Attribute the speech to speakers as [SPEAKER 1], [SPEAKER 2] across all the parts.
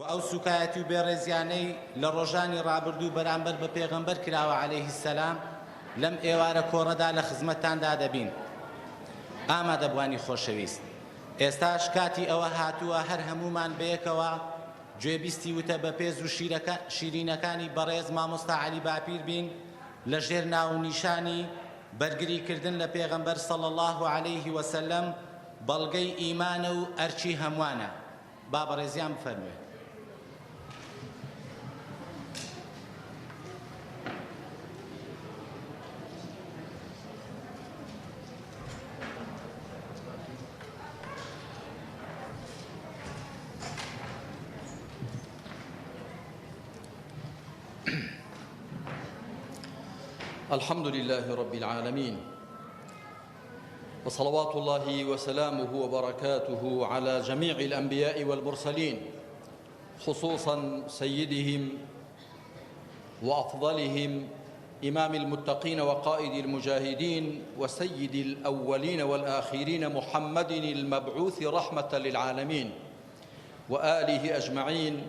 [SPEAKER 1] وە ئەو سوکایەتی و بێڕێزیانەی لە ڕۆژانی ڕابردوو بەرامبەر بە پێغەمبەر کراوە علیه السلام لەم ئێوارە کۆڕەدا لە خزمەتتاندا دەبین. ئامادەبوانی خۆشەویست ئێستاش کاتی ئەوە هاتووە هەر هەموومان بەیەکەوە گوێبیستی وتە بەپێز و شیرینەکانی بەڕێز مامۆستا عەلی باپیر بین لە ژێر ناوونیشانی، بەرگری کردن لە پێغەمبەر صلی اللە علیه وسلم بەڵگەی ئیمانە و ئەرکی هەمووانە. با بەڕێزیان بفەرموێ.
[SPEAKER 2] الحمد لله رب العالمين وصلوات الله وسلامه وبركاته على جميع الأنبياء والمرسلين خصوصا سيدهم وأفضلهم إمام المتقين وقائد المجاهدين وسيد الأولين والآخرين محمد المبعوث رحمة للعالمين وآله أجمعين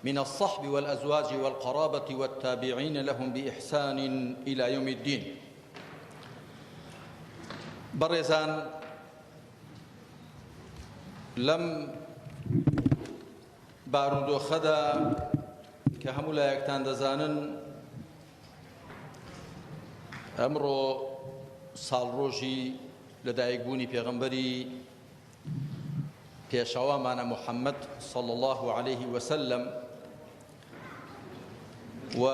[SPEAKER 2] من الصحب والأزواج والقرابة والتابعين لهم بإحسان إلى يوم الدين بەڕێزان لەم بارودۆخەدا کە هەموو لایەکتان دەزانن ئەمڕۆ ساڵڕۆژی لەدایکبوونی پێغەمبەری پێشەوامانە محەممەد صلی الله عليه وسلم و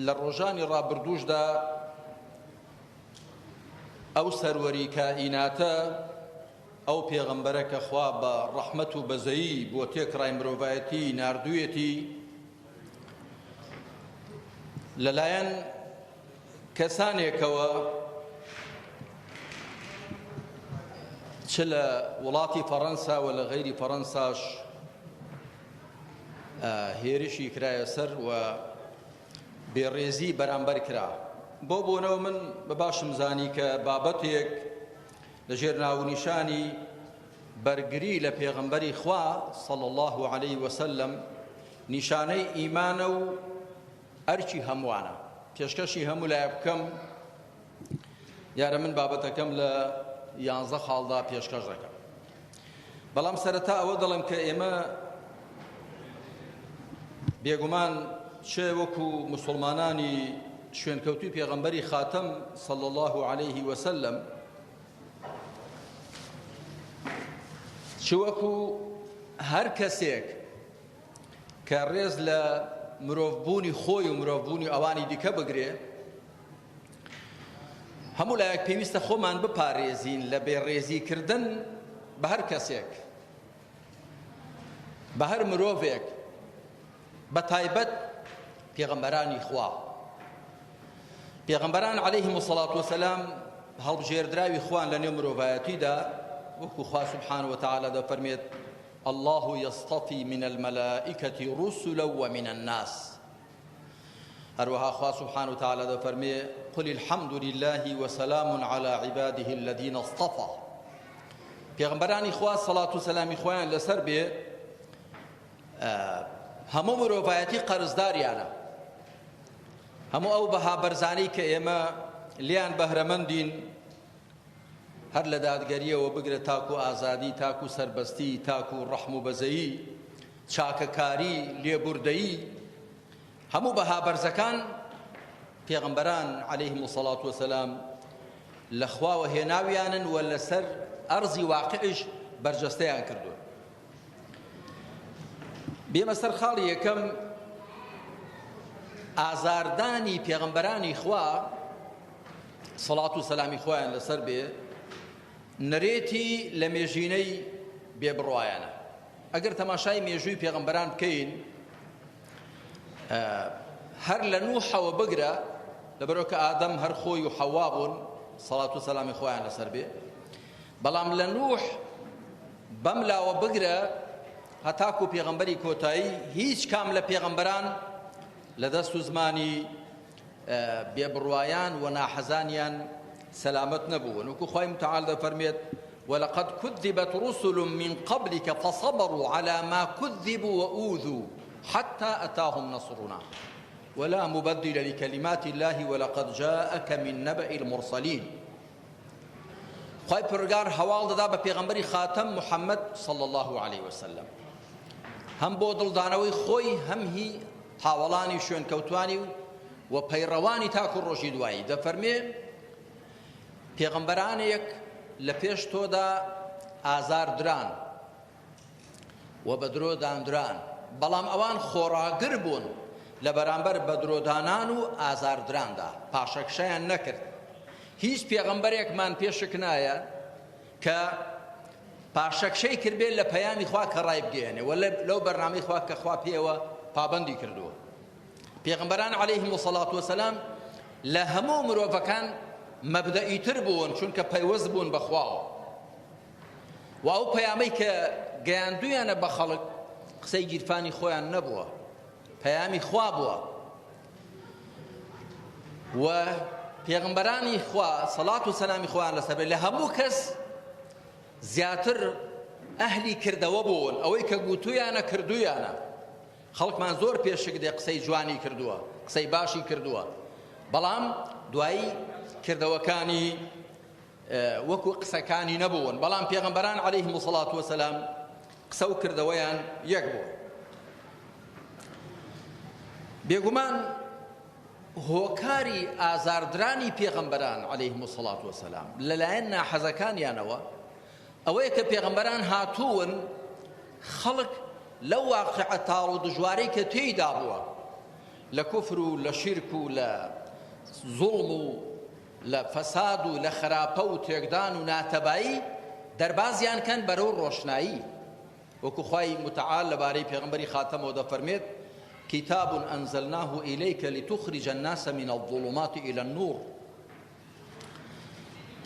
[SPEAKER 2] لە ڕۆژانی ڕابردووشدا ئەو سەروەری کائیناتە ئەو پێغەمبەرە کە خوا بە ڕەحمەت و بەزەیی بۆ تێکڕای مرۆڤایەتی ناردوویەتی لەلایەن کەسانێکەوە چ لە وڵاتی فەڕەنسا و لە غەیری فەڕەنساش هێرشی کرایە سەر و بێڕێزی بەرامبەر کرا. بەو بۆنەوە من بە باشم زانی کە بابەتێک لە ژێر ناونیشانی بەرگری لە پێغەمبەری خوا صلی اللە علیه وسلم نیشانەی ئیمانە و ئەرکی هەمووانە پێشکەشی هەموو لایەک بکەم. دیارە من بابەتەکەم لە یانزە خاڵدا پێشکەش دەکەم. بەڵام سەرەتا ئەوە دەڵێم کە ئێمە بێگومان چ وەکو مسلمانانی شوێنکەوتوی پێغەمبەری خاتەم صلی الله عليه وسلم چ وەکو هەر کەسێک کە ڕێز لە مرۆڤبوونی خۆی و مرۆڤبوونی ئەوانی دیکە بگرێ هەموو لایەک پێویستە خۆمان بپارێزین لە بێڕێزی کردن بە هەر کەسێک، بە هەر مرۆڤێک، بە تایبەت پێغەمبەرانی خوا. پێغەمبەران عەلەیهم الصلاة والسلام هەڵبژێردراوی خوان لە نێو مرۆڤایەتیدا، وەکو خوا سبحانه وتعالی دەفەرمێت الله یصطفی من الملائکة رسلا ومن الناس. هەروەها خوا سبحانە وتعالی دەفەرمێ قل الحمد لله وسلام على عباده الذين اصطفى. پێغەمبەرانی خوا سەڵات و سەلامی خۆیان لەسەر بێ هەموو مرۆڤایەتی قەرزداریانە، هەموو ئەو بەها بەرزانەی کە ئێمە لیان بەهرەمەندین هەر لە دادگەریەوە بگرە تاکو ئازادی، تاکو سەربەستی، تاکو ڕەحم و بەزەیی، چاکەکاری، لێبوردەیی، هەموو بەها بەرزەکان پێغەمبەران عەلەیهم الصلاة والسلام لە خواوە هێناویانن و لەسەر ئەرزی واقعیش بەرجەستەیان کردوون. بێمە سەر خاڵی یەکەم، ئازاردانی پێغەمبەرانی خوا سەڵات و سەلامی خوایان لەسەر بێ نەرێتی لە مێژینەی بێبڕوایانە. ئەگەر تەماشای مێژووی پێغەمبەران بکەین هەر لە نوحەوە بگرە، لەبەرەوە کە ئادەم هەر خۆی و حەوا بوون سەڵات و سەلامی خۆیان لەسەر بێ، بەڵام لە نوح بەم لاوە بگرە هەتاکو پێغەمبەری کۆتایی هیچ کام لە پێغەمبەران لە دەست و زمانی بێبڕوایان و ناحەزانیان سەلامەت نەبوون. وەکو خوای متعال دەفەرمێت. ولقد كذبت رسل من قبلك فصبروا على ما كذبوا وأوذوا حتى أتاهم نصرنا ولا مبدل لكلمات الله ولقد جاءك من نبأ المرسلين. خوای پەروەردگار هەواڵ دەدا بە پێغەمبەری خاتەم محەممەد صلی الله علیه وسلم، هەم بۆ دڵدانەوەی خۆی هەم هی هاوەڵانی شوێنکەوتوانی و پەیڕەوانی تاکو ڕۆژی دوایی. دەفەرمێ پێغەمبەرانێک لە پێش تۆدا ئازار دران و بە درۆ داندران، بەڵام ئەوان خۆڕاگر بوون لە بەرامبەر بە درۆدانان و ئازاردراندا، پاشەکشەیان نەکرد. هیچ پێغەمبەرێکمان پێشک نایە کە پاشەکشەی کردبێت لە پەیامی خوا کە ڕایبگەیەنێ و لەو بەرنامەی خوا کە خوا پێوە پابەندی کردووە. پێغەمبەران عەلەیهم وسەڵات وەسەلام لە هەموو مرۆڤەکان مەبدەئیتر بوون، چونکە پەیوەست بوون بە خواوە و ئەو پەیامەی کە گەیاندویانە بە خەڵک قسەی گیرفانی خۆیان نەبووە، پەیامی خوا بووە. و پێغەمبەرانی خوا سەڵات و سەلامی خۆیان لەسەر بێت لە هەموو کەس زیاتر ئەهلی کردەوە بوون، ئەوەی کە گوتویانە کردویانە. خەڵکمان زۆر پێشک دێ قسەی جوانی کردووە، قسەی باشی کردووە، بەڵام دوایی کردەوەکانی وەکو قسەکانی نەبوون. بەڵام پێغەمبەران عەلەیهم وسەڵات وەسەلام قسە و کردەوەیان یەک بوو. بێگومان هۆکاری ئازاردرانی پێغەمبەران عەلەیهم وسەڵات وەسەلام لەلایەن ناحەزەکانیانەوە ئەوەیە کە پێغەمبەران هاتوون خەڵک لەو واقعە تاڵ و دژوارەی کە تێیدا بووە لە کوفر و لە شیرک و لە زوڵم و لە فەساد و لە خراپە و تێکدان و ناتەبایی دەربازیان کەن بەرەو ڕۆشنایی. وەکو خوای متعال لەبارەی پێغەمبەری خاتەمەوە دەفەرمێت کتاب أنزلناه إليك لتخرج الناس من الظلمات إلى النور.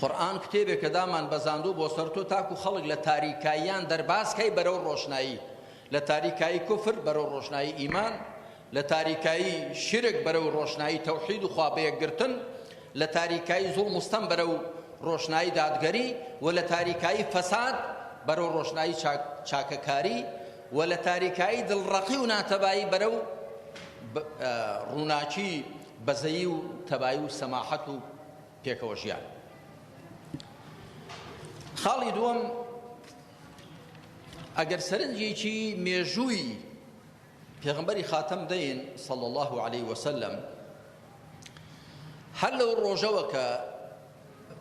[SPEAKER 2] قورئان کتێبێکە دامان بەزاندوو بۆ سەر تۆ تاکو خەڵک لە تاریکاییان دەرباز کەی بەرەو ڕۆشنایی، لە تاریکایی کوفر بەرەو ڕۆشنایی ئیمان، لە تاریکایی شرک بەرەو ڕۆشنایی تەوحید و خوا بەیەکگرتن، لە تاریکایی زوڵم و ستەم بەرەو ڕۆشنایی دادگەری، و لە تاریکایی فەساد بەرەو ڕۆشنایی چاکەکاری، و لە تاریکایی دڵڕەقی و ناتەبایی بەرەو ڕووناکی بەزەیی و تەبایی و سەماحەت و پێکەوە ژیان. خاڵی دووەم، ئەگەر سەرنجێکی مێژووی پێغەمبەری خاتەم دەین صلی الله علیه وسلم، هەر لەو ڕۆژەوە کە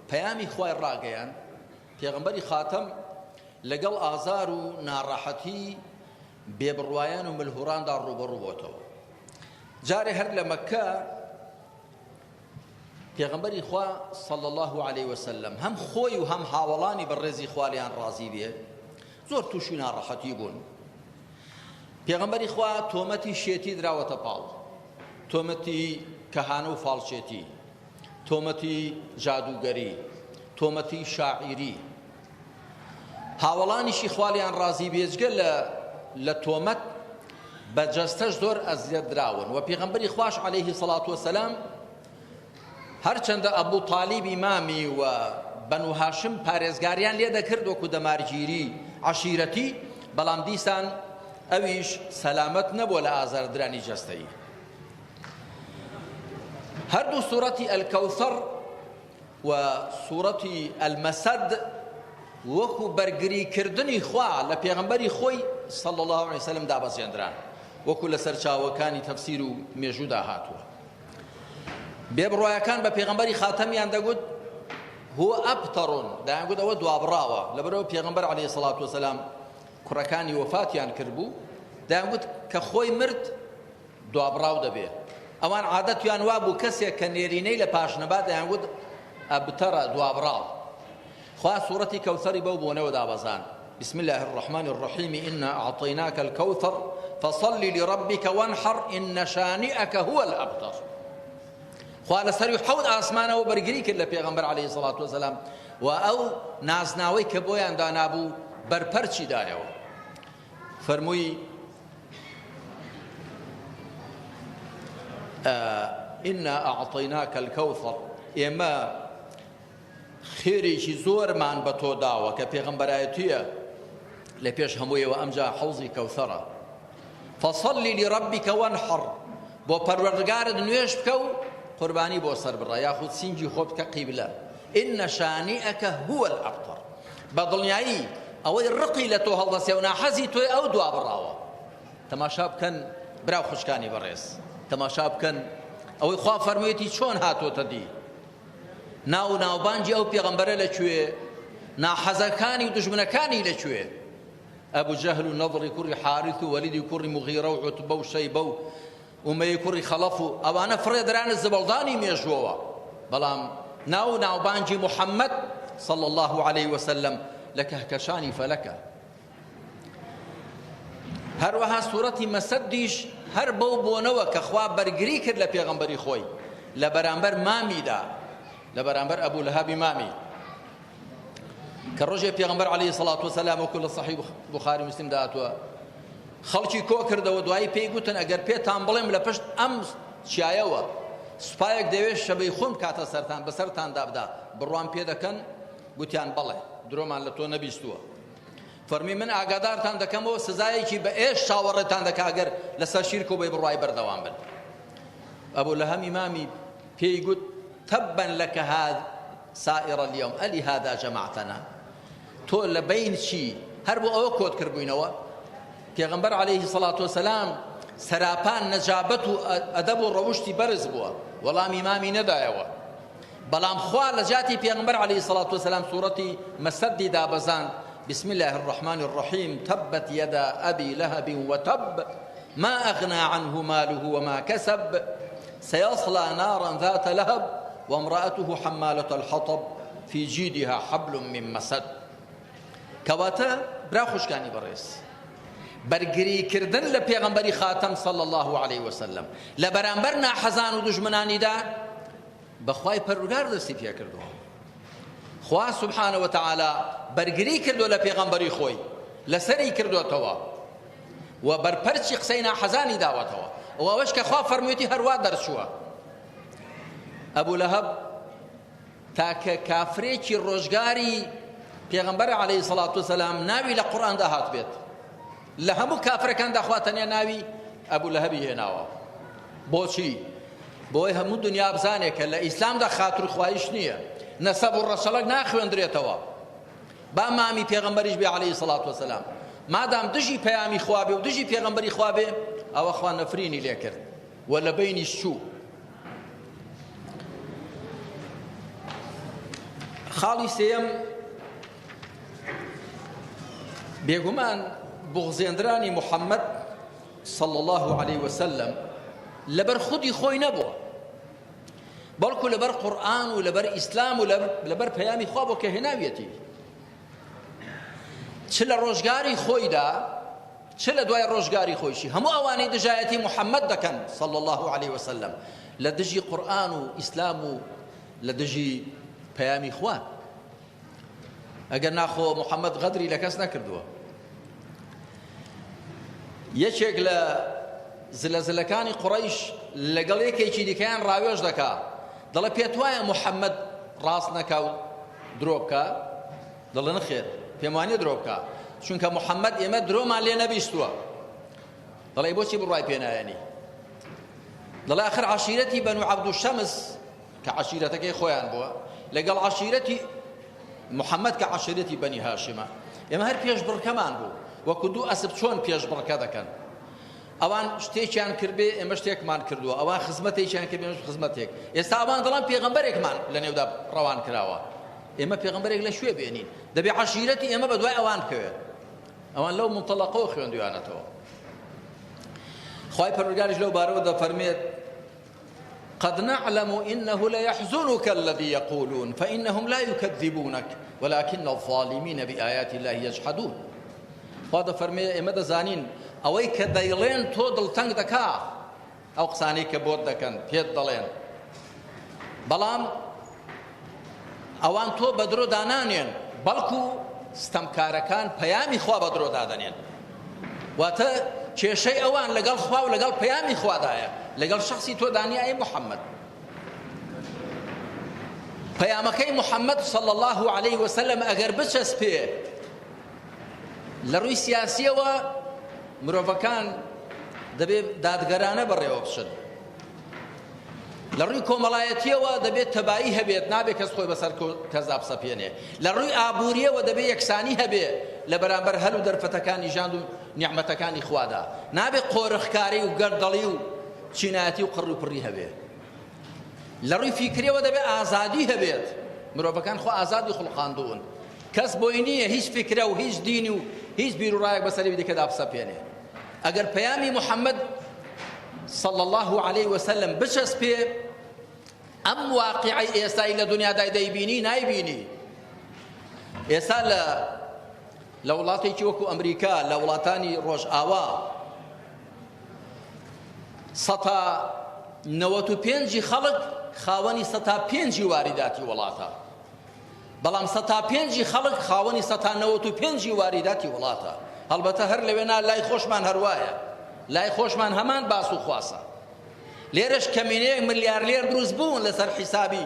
[SPEAKER 2] پەیامی خوای ڕاگەیان، پێغەمبەری خاتەم لەگەڵ ئازار و ناڕەحەتی بێبڕوایان و ملهوڕاندا ڕووبەڕوو بۆتەوە. جارێ هەر لە مەککە پێغەمبەری خوا صلی الله علیه وسلم هەم خۆی و هەم هاوەڵانی بەڕێزی خوا لێیان ڕازی بێ زۆر تووشی ناڕەحەتی بوون. پێغەمبەری خوا تۆمەتی شێتی دراوەتە پاڵ، تۆمەتی کەهانە و فاڵچێتی، تۆمەتی جادوگەری، تۆمەتی شاعیری. هاوەڵانیشی خوا لێیان ڕازی بێجگە لە تۆمەت بە جەستەش زۆر ئەزیەت دراون. و پێغەمبەری خواش عەلەیهی سەڵات وەسەلام هەرچەندە ئەبوو تالیبی مامی و بەنو هاشم پارێزگاریان لێ دەکرد وەکو دەمارگیری عەشیرەتی، بەڵام دیسان ئەویش سەلامەت نەبووە لە ئازاردرانی جەستەیی. هەردوو سوورەتی ئەلکەوثەر و سوورەتی ئەلمەسەد وەکو بەرگریکردنی خوا لە پێغەمبەری خۆی صلی الله علیه وسلم دابەزێندران، وەکو لە سەرچاوەکانی تەفسیر و مێژوودا هاتووە. بێبڕوایەکان بە پێغەمبەری خاتەمیان دەگوت هو ئەبتەڕون، دەیانگوت ئەوە دوابڕاوە، لەبەرەوە پێغەمبەر عەلەیهی سەڵات وەسەلام کوڕەکانی وەفاتیان کردبوو، دەیانگوت کە خۆی مرد دوابڕاو دەبێ. ئەوان عادەتیان وابوو کەسێک کە نێرینەی لە پاش نەبا دەیانگوت ئەبتەڕە، دوابڕاو. خوا سوورەتی کەوثەری بەو بۆنەوە دابەزان. بسم الله الرحمن الرحيم إنا أعطيناك الكوثر فصل لربك وانحر إن شانئك هو الأبتر. خوا لەسەری حەوت ئاسمانەوە بەرگری کرد لە پێغەمبەر عەلەیهی سەڵات وەسەلام و ئەو نازناوەی کە بۆیان دانابوو بەرپەرچی دایەوە. فەرمووی إنا أعطيناك الكوثر، ئێمە خێرێکی زۆرمان بە تۆ داوە کە پێغەمبەرایەتییە لە پێش هەموویەوە ئەمجا حەوزی کەوسەرە. فصل لربک وانحر بۆ پەروەردگارت نوێژ بکە و قوربانی بۆ سەربڕە یاخود سینگی خۆ بکە قیبلە ان شانئک هو الابتر بە دڵنیایی ئەوەی ڕقی لە تۆ هەڵدەسێ و ناحەزی تۆی ئەو دوابڕاوە. تەماشا بکەن برا و خوشکانی بەڕێز تەماشا بکەن ئەوەی خوا فەرموویەتی چۆن هاتۆتە دی ناو و ناوبانگی ئەو پێغەمبەرە لە کوێ ناحەزەکانی و دوژمنەکانی لە کوێ ئەبو جەهل و نەضری کوڕی حارث و وەلیدی کوڕی مغیرە و عوتبە و شەیبە و ئومەیە کوڕی خەڵەف و ئەوانە فڕێدرانە زبڵدانی مێژووەوە بەڵام ناو و ناوبانگی محەممەد صلى الله عليه وسلم لە کەهکەشانی فەلەکە هەروەها سورەتی مەسەدیش هەر بەو بۆنەوە کە خوا بەرگری کرد لە پێغەمبەری خۆی لە بەرامبەر مامیدا لە بەرامبەر ئەبوو لەهەبی مامی کە ڕۆژێ پێغەمبەر عەلەیهی سەڵات وسەلام وەکو لە سەحیح بوخاری مسلمدا هاتووە خەڵکی کۆ کردەوە دوایی پێی گوتن ئەگەر پێتان بڵێم لە پشت ئەم چیایەوە سوپایەک دەوێت شەبەی خۆم کاتە سەرتان بەسەرتاندا بدا بڕوام پێ دەکەن گوتیان بەڵێ درۆمان لە تۆ نەبیستووە فەرمی من ئاگادارتان دەکەمەوە سزایەکی بە ئێش چاوەڕێتان دەکا گەر لەسەر شیرک و بێ بڕوای بەردەوام بن. ئەبو لەهەمی مامی پێی گوت تبا لك هذا سائر اليوم ألهذا جمعتنا تۆ لە بین چی هەر بۆ ئەوە کۆت کردبووینەوە پێغەمبەر عەلەیهی سەڵات وەسەلام سەراپان نەجابەت و ئەدەب و ڕەوشتی بەرز بووە وەڵامی مامی نەدایەوە بەڵام خوا لە جیاتی پێغەمبەر علیە الصلوة والسلام سورەتی مەسەدی دابەزاند، بسم اللە الرحمن الرحیم تبت یدا ابی لهب وتب ما اغنی عنه ماله وما کسب سیصلی نارا ذات لهب وامرأته حمالة الحطب فی جیدها حبل من مسد. کەواتە برا خوشکانی بەڕێز بەرگری کردن لە پێغەمبەری خاتەم صلی الله علیه وسلم لە بەرامبەر ناحەزان و دوژمنانیدا بە خوای پەروەردگار دەستی پێکردووە خوا سبحانە وتعالی بەرگری کردووە لە پێغەمبەری خۆی لەسەری کردوێتەوە و بەرپەرچی قسەی ناحەزانی داوەتەوە و ئەوەش کە خوا فەرموویەتی هەروا دەرچووە ئەبوو لەهەب تاکە کافرێکی ڕۆژگاری پێغەمبەر عەلەیهی سەڵات وسەلام ناوی لە قورئاندا هاتبێت لە هەموو کافرەکاندا خوا تەنیا ناوی ئەبوو لەهەبی هێناوە بۆچی؟ بۆی هەموو دنیا بزانێ کە لە ئیسلامدا خاترخوایش نییە، نەسەب و ڕەچەڵەک ناخوێندرێتەوە. با مامی پێغەمبەریش بێ عەلەیهی سەڵات وەسەلام، مادام دژی پەیامی خوا بێ و دژی پێغەمبەری خوا بێ، ئەوە خوا نەفرینی لێ کرد و لە بەینیش چوو. خاڵی سێیەم، بێگومان بوغزێندرانی محەممەد صلی اللە علیە وسلم لەبەر خودی خۆی نەبووە بەڵکو لەبەر قورئان و لەبەر ئیسلام و لەبەر پەیامی خوا بۆ کە هێناویەتی چ لە ڕۆژگاری خۆیدا چ لە دوای ڕۆژگاری خۆیشی هەموو ئەوانەی دژایەتی محەممەد دەکەن صلی الله علیه وسلم لە دژی قورئان و ئیسلام و لە دژی پەیامی خوا ئەگەر ناخۆ محەممەد غەدری لە کەس نەکردووە یەکێک لە زلە زلەکانی قوڕیش لەگەڵ یەکێکی دیکەیان ڕاوێژ دەکا دەڵێ پێت وایە محەممەد ڕاست نەکا و درۆ بکا دەڵێ نەخێر پێم وانیە درۆ بکا چونکە محەممەد ئێمە درۆمان لێ نەبیستووە دەڵێ بۆچی بڕوای پێ نایەنی دەڵێ ئاخر عەشیرەتی بەنو عەبدوشەمس کە عەشیرەتەکەی خۆیان بووە لەگەڵ عەشیرەتی محەممەد کە عەشیرەتی بەنی هاشمە ئێمە هەر پێشبڕکەمان بوو وەکو دوو ئەسپ چۆن پێشبڕکە دەکەن ئەوان شتێکیان کردبێ ئێمە شتێکمان کردووە ئەوان خزمەتێکیان کرد ئێمەش خزمەتێک ئێستا ئەوان دەڵان پێغەمبەرێکمان لە نێودا ڕەوان کراوە ئێمە پێغەمبەرێک لە کوێ بێنین دەبێ عەشیرەتی ئێمە بە دوای ئەوان بکەوێت ئەوان لەو منتەڵەقەوە خوێندویانەتەوە خوای پەروەردگاریش لەو بارەوە دەفەرمێت قد نعلم إنه ليحزنك الذي يقولون فإنهم لا يكذبونك ولكن الظالمين بآيات الله يجحدون خوا دەفەرمێ ئێمە دەزانین ئەوەی کە دەیڵێن تۆ دڵتەنگ دەکا ئەو قسانەی کە بۆت دەکەن پێت دەڵێن بەڵام ئەوان تۆ بە درۆ دانانێن بەڵکو ستەمکارەکان پەیامی خوا بە درۆ دادەنێن واتە کێشەی ئەوان لەگەڵ خوا و لەگەڵ پەیامی خوادایە لەگەڵ شخصی تۆ دانیە ئەی محەممەد. پەیامەکەی محەممەد صلی الله علیه وسلم ئەگەر بچەسپێ لە ڕووی سیاسیەوە مرۆڤەکان دەبێ دادگەرانە بەڕێوە بچن لە ڕووی کۆمەڵایەتیەوە دەبێت تەبایی هەبێت نابێت کەس خۆی بەسەر کەسدا بسەپێنێ لە ڕووی ئابووریەوە دەبێت یەکسانی هەبێ لە بەرامبەر هەل و دەرفەتەکانی ژاند و نیعمەتەکانی خوادا نابێت قۆرخکاری و گەندەڵی و چینایەتی و قڕ و پڕی هەبێ لە ڕووی فیکریەوە دەبێت ئازادی هەبێت مرۆڤەکان خۆ ئازادی خوڵقاندوون کەس بۆی نییە هیچ فکرە و هیچ دینی و هیچ بیروڕایەک بەسەری دیکەدا بسەپێنێ ئەگەر پەیامی محەممەد صلى الله عليه وسلم بچەسپێ ئەم واقعی ئێستای لە دنیادای دەیبینی نایبینی ئێستا لە لە وڵاتێکی وەکو ئەمریکا لە وڵاتانی ڕۆژئاوا سەتا نەوەت و پێنجی خەڵک خاوەنی سەتا پێنجی واریداتی وڵاتە بەڵام سەتا پێنجی خەڵک خاوەنی سەتا نەوەت و پێنجی واریداتی وڵاتە هەڵبەتە هەر لەوێ نا لای خۆشمان هەروایە لای خۆشمان هەمان باس و خواسە لێرەش کەمینەیەک ملیارلێر دروست بوون لەسەر حیسابی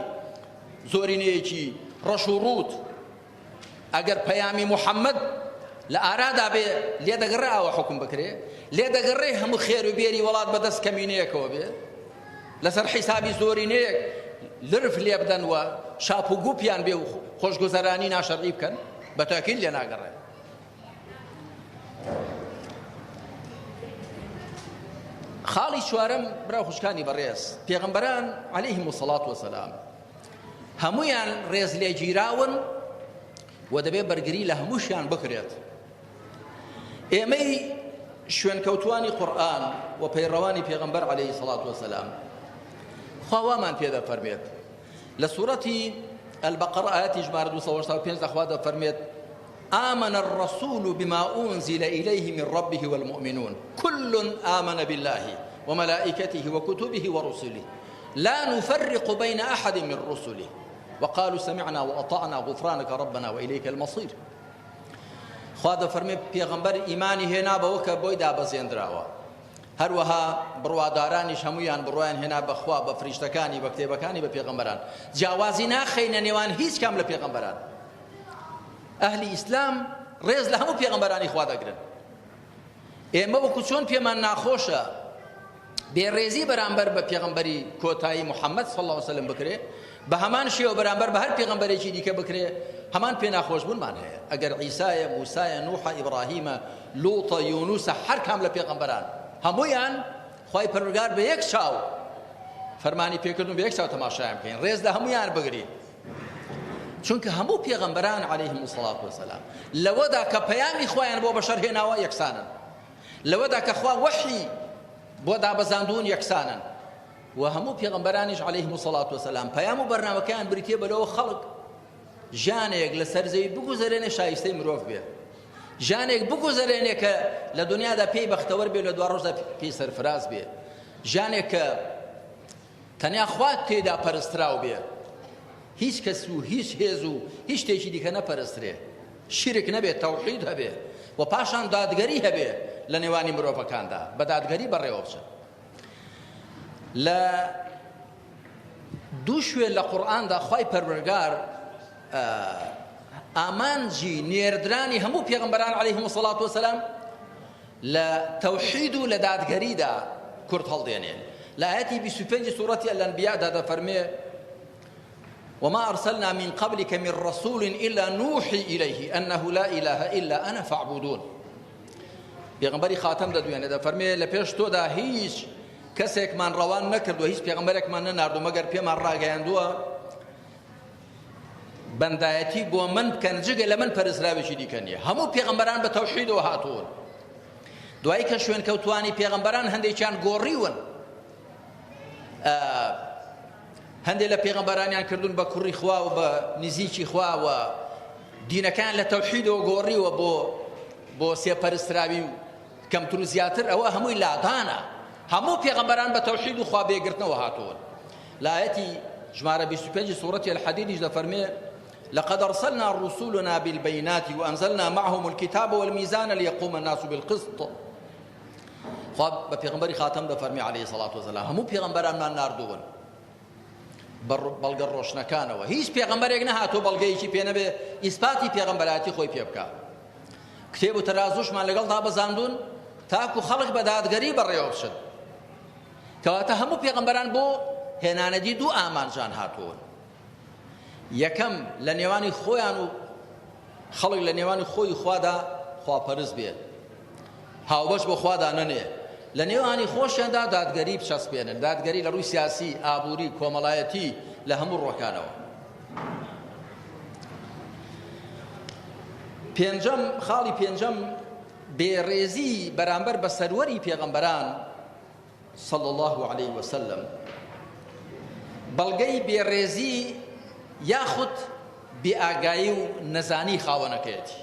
[SPEAKER 2] زۆرینەیەکی ڕەش و ڕووت ئەگەر پەیامی محەممەد لە ئارادا بێ لێ دەگەڕێ ئاوا حوکم بکرێ؟ لێ دەگەڕێ هەموو خێر و بێری وڵات بەدەست کەمینەیەکەوە بێ؟ لەسەر حیسابی زۆرینەیەک لرف لێ بدەن و شاپ و گوپیان بێ و خۆشگوزەرانی ناشەرعی بکەن؟ بە تاکید لێ ناگەڕێ. خاڵی چوارەم برا خوشکانی بەڕێز پێغەمبەران عەلەیهم الصلاة والسلام هەموویان ڕێزلێگیراون و دەبێت بەرگری لە هەمووشیان بکرێت. ئێمەی شوێنکەوتوانی قورئان و پەیڕەوانی پێغەمبەر عەلەیهی سەڵات وەسەلام خوا وامان پێ دەفەرمێت لە سوورەتی البقرە ئاەتی ژمارە 285 لە خوا دەفەرمێت آمن الرسول بما أنزل إليه من ربه والمؤمنون كل آمن بالله وملائكته وكتبه ورسله لا نفرق بين أحد من رسله وقالوا سمعنا وأطعنا غفرانك ربنا وإليك المصير خوا دەفەرمێ پێغەمبەر ئیمانی هێنا بەوە کە بۆی دابەزێندراوە هەروەها بڕوادارانیش هەمویان بڕوایان هێنا بەخوا بە فریشتەکانی بە کتێبەکانی بە پێغەمبەران جیاوازی ناخەینە نێوان هیچ کام لە پێغەمبەران ئەهلی ئیسلام ڕێز لە هەموو پێغەمبەرانی خوا دەگرن ئێمە وەکو چۆن پێمان ناخۆشە بێڕێزی بەرامبەر بە پێغەمبەری کۆتایی محەممەد صلی الله علیه وسلم بکرێ بە هەمان شێوە بەرامبەر بە هەر پێغەمبەرێکی دیکە بکرێ هەمان پێ ناخۆشبوونمان هەیە ئەگەر عیسایە موسایە نوحە ئیبراهیمە لوطە یونوسە هەر کام لە پێغەمبەران هەموویان خوای پەروەردگار بە یەک چاو فەرمانی پێکردن بە یەک چاو تەماشایان بکەین ڕێز لە هەموویان بگرین چونکە هەموو پێغەمبەران عەلەیهم الصلاة والسلام لەوەدا کە پەیامی خوایان بۆ بەشەر هێناوە یەکسانن لەوەدا کە خوا وەحی بۆ دابەزاندوون یەکسانن و هەموو پێغەمبەرانیش عەلەیهم الصلاة والسلام پەیام و بەرنامەکەیان بریتیە بەلەوە خەڵک ژیانێک لەسەر زەوی بگوزەرێنێ شایستەی مرۆڤ بێ ژیانێک بگوزەرێنێ کە لە دنیادا پێی بەختەوەر بێ لە دوا ڕۆژدا پێی سەرفراز بێ ژیانێک کە تەنیا خوا تێدا پەرستراو بێ هیچ کەس و هیچ هێز و هیچ شتێکی دیکە نەپەرسترێ شیرک نەبێ تەوحید هەبێ و پاشان دادگەری هەبێ لە نێوانی مرۆڤەکاندا بە دادگەری بەڕێوە بچن لە دوو شوێن لە قورئاندا خوای پەروەردگار ئامانجی نێردرانی هەموو پێغەمبەران عەلەیهم الصلاة والسلام لە تەوحید و لە دادگەریدا کورت هەڵدێنێ لە ئایەتی 25 سوڕەتی الانبیاءدا دەفەرمێ وما أرسلنا من قبلك من رسول إلا نوحي إليه أنه لا إله إلا أنا فاعبدون پێغەمبەری خاتەم دەدوێنێ دەفەرمێ لە پێش تۆدا هیچ کەسێکمان ڕەوان نەکردووە هیچ پێغەمبەرێکمان نەناردوو مەگەر پێمان ڕاگەیاندووە بەندایەتی بۆ من بکەن جگە لە من پەرستراوێکی دیکە نییە هەموو پێغەمبەران بە تەوحیدەوە هاتوون دوایی کە شوێنکەوتوانی پێغەمبەران هەندێکیان گۆڕیون هەندێک لە پێغەمبەرانیان کردوون بە کوڕی خوا و بە نزیکی خوا و دینەکان لە تەوحیدەوە گۆڕیوە بۆ بۆ سێپەرستراوی و کەمتر و زیاتر ئەوە هەمووی لادانە هەموو پێغەمبەران بە تەوحید و خوا بێگرتنەوە هاتوون لە ئایەتی ژمارە 25 سوڕەتی الحدیدیش دەفەرمێ لقد أرسلنا رسلنا بالبينات وأنزلنا معهم الكتاب والميزان ليقوم الناس بالقسط خوا بە پێغەمبەری خاتەم دەفەرمی عەلەیهی سەڵات وەسەلام هەموو پێغەمبەرانمان ناردوون. بە بەڵگە ڕۆشنەکانەوە. هیچ پێغەمبەرێک نەهاتووە بەڵگەیەکی پێ نەبێ ئیسپاتی پێغەمبەرایەتی خۆی پێ بکا. کتێب و تەرازووشمان لەگەڵ دابەزاندوون تاکو خەڵک بە دادگەری بەڕێوە بچن. کەواتە هەموو پێغەمبەران بۆ هێنانەدی دوو ئامانجان هاتوون. یەکەم لە نێوانی خۆیان و خەڵک لە نێوانی خۆی خوادا خواپەرست بێت هاوبەش بۆ خوادا نەنێ لە نێوانی خۆشیاندا دادگەری بچەسپێنن دادگەری لە ڕووی سیاسی ئابووری کۆمەڵایەتی لە هەموو ڕۆکانەوە پێنجەم خاڵی پێنجەم بێڕێزی بەرامبەر بە سەروەری پێغەمبەران صلی اللە علیە وسلم بەڵگەی بێڕێزی یاخود بێئاگایی و نەزانی خاوەنەکەیەتی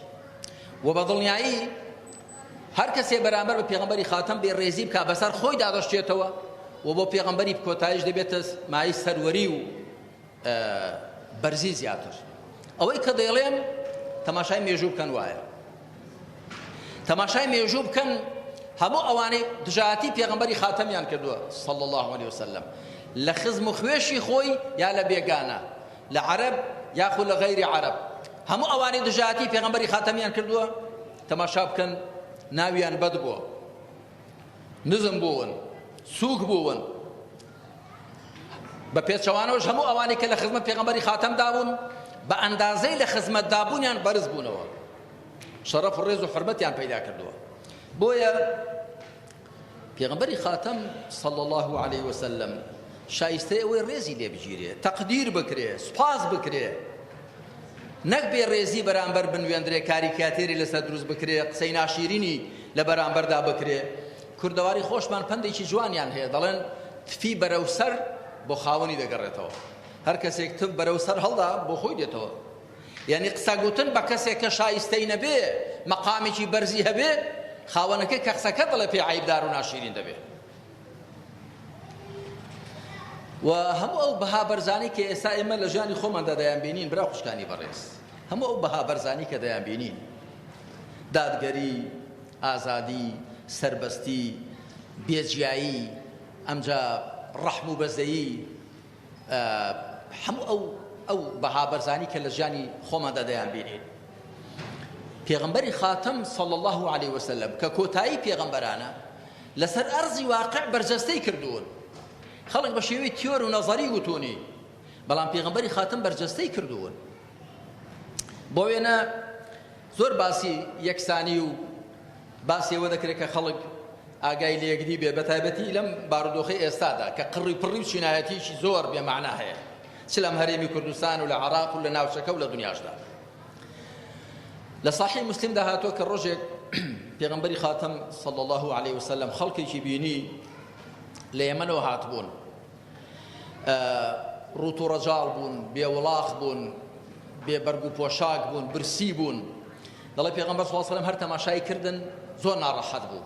[SPEAKER 2] و بە دڵنیایی هەر کەسێ بەرامبەر بە پێغەمبەری خاتەم بێڕێزی بکا بەسەر خۆی دادەشتێتەوە و بۆ پێغەمبەری کۆتاییش دەبێتە مایەی سەروەری و بەرزی زیاتر. ئەوەی کە دەیڵێم تەماشای مێژوو بکەن وایە. تەماشای مێژوو بکەن هەموو ئەوانەی دژایەتی پێغەمبەری خاتەمیان کردووە صلی الله علیه وسلم لە خزم و خوێشی خۆی یا لە بێگانە لە عەرەب یاخود لە غەیری عەرەب هەموو ئەوانەی دژایەتی پێغەمبەری خاتەمیان کردووە تەماشا بکەن ناویان بەد بووە نزم بوون سووک بوون بە پێچەوانەوەش هەموو ئەوانەی کە لە خزمەت پێغەمبەری خاتەمدا بوون بە ئەندازەی لە خزمەتدا بوونیان بەرز بوونەوە شەڕەف و ڕێز و حرمەتیان پەیدا کردووە بۆیە پێغەمبەری خاتەم صلی الله علیه وسلم شایستەی ئەوەی ڕێزی لێ بگیرێ تەقدیر بکرێ سوپاس بکرێ نەک بێ ڕێزی بەرامبەر بنوێندرێ کاریکاتێری لەسەر دروست بکرێ قسەی ناشیرینی لە بەرامبەردا بکرێ کوردەواری خۆشمان پەندێکی جوانیان هەیە دەڵێن تفی بەرەو سەر بۆ خاوەنی دەگەڕێتەوە هەر کەسێک تف بەرەو سەر هەڵدا بۆ خۆی دێتەوە یعنی قسە گوتن بە کەسێک کە شایستەی نەبێ مەقامێکی بەرزی هەبێ خاوەنەکەی کە قسەکە دەڵێ پێ عەیبدار و ناشیرین دەبێ و هەموو ئەو بەها بەرزانەی کە ئێستا ئێمە لە ژیانی خۆماندا دەیانبینین برا خوشکانی بەڕێز هەموو ئەو بەها بەرزانی کە دەیانبینین دادگەری ئازادی سربەستی بێجیایی ئەمجا ڕەحم و بەزەیی هەموو ئەو ئەو بەها بەرزانی کە لە ژیانی خۆماندا دەیانبینین پێغەمبەری خاتەم صلی الله علیه وسلم کە کۆتایی پێغەمبەرانە لەسەر ئەرزی واقع بەرجەستەی کردوون خەڵک بە شێوەی تیۆر و نەزەری وتونی بەڵام پێغەمبەری خاتەم بەرجەستەی کردوون بۆ وێنە زۆر باسی یەکسانی و باسی ئەوە دەکرێت کە خەڵک ئاگای لە یەکدی بێ بەتایبەتی لەم بارودۆخەی ئێستادا کە قڕی پڕی و چینایەتیی زۆر بێمەعنا هەیە چ لەم هەرێمی کوردستان و لە عراق و لە ناوچەکە و لە دنیاشدا لە صحیح مسلمدا هاتووە کە ڕۆژێک پێغەمبەری خاتەم صلی الله علیه وسلم خەڵکێکی بینی لە یەمەنەوە هاتبوون ڕوت و ڕەجاڵ بوون بێ وڵاخ بوون بێ بەرگ و پۆشاک بوون برسی بوون دەڵێ پێغەمبەر صلی الله علیه وسلم هەر تەماشای کردن زۆر ناڕەحەت بوو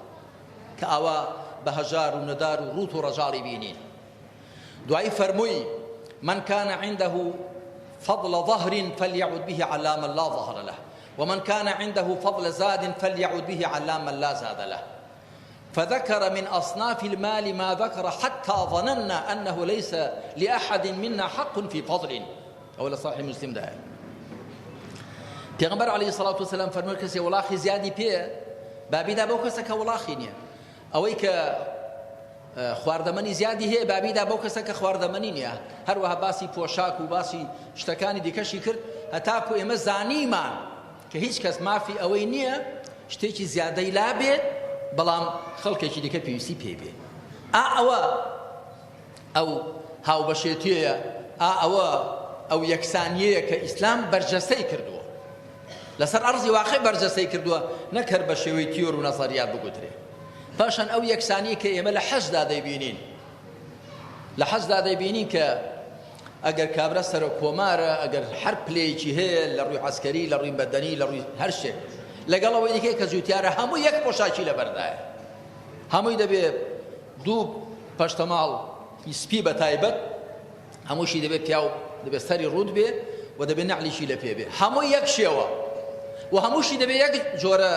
[SPEAKER 2] کە ئاوا بە هەژار و نەدار و ڕوت و ڕەجاڵی بینین دوایی فەرمووی من كان عنده فضل ظهر فليعد به على من لا ظهر له ومن كان عنده فضل زاد فليعد به على من لا زاد له فذكر من أصناف المال ما ذكر حتى ظننا أنه ليس لأحد منا حق في فضل ئەوە لە صحیح مسلم دایە پێغەمبەر عەلەیهی سڵات وسلام فەرمووی کەسێ وڵاخی زیادی پێ بابیدا بەو کەسە کە وڵاخی نییە ئەوەی کە خواردەمەنی زیادی هەیە بابیدا بەو کەسە کە خواردەمەنی نییە هەروەها باسی پۆشاک و باسی شتەکانی دیکەشی کرد هەتاکو ئێمە زانیمان کە هیچ کەس مافی ئەوەی نییە شتێکی زیادەی لابێت بەڵام خەڵکێکی دیکە پێویستی پێی بێ ئا ئەوە ئەو هاوبەشێتیەیە، ئا ئەوە ئەو یەکسانیەیە کە ئیسلام بەرجەستەی کردووە لەسەر ئەرزی واقع بەرجەستەی کردووە نەک هەر بە شێوەی تیۆر و نەزەریات بگوترێ. پاشان ئەو یەکسانیە کە ئێمە لە حەجدا دەیبینین، لە حەجدا دەیبینین کە ئەگەر کابرا سەرۆک کۆمارە، ئەگەر هەر پلەیەکی هەیە لە ڕووی عەسکەری، لە ڕووی مەدەنی، لە ڕووی هەر شتێک، لەگەڵ ئەوەی دیکەی کە جوتیارە هەموو یەک پۆشاکی لەبەردایە، هەمووی دەبێ دوو پەشتەماڵ ی سپی بە تایبەت هەمووشی دەبێت پیاو دەبێت سەری ڕووت بێ و دەبێت نەعلیشی لە پێ بێ هەموو یەک شێوە و هەمووشی دەبێت یەک جۆرە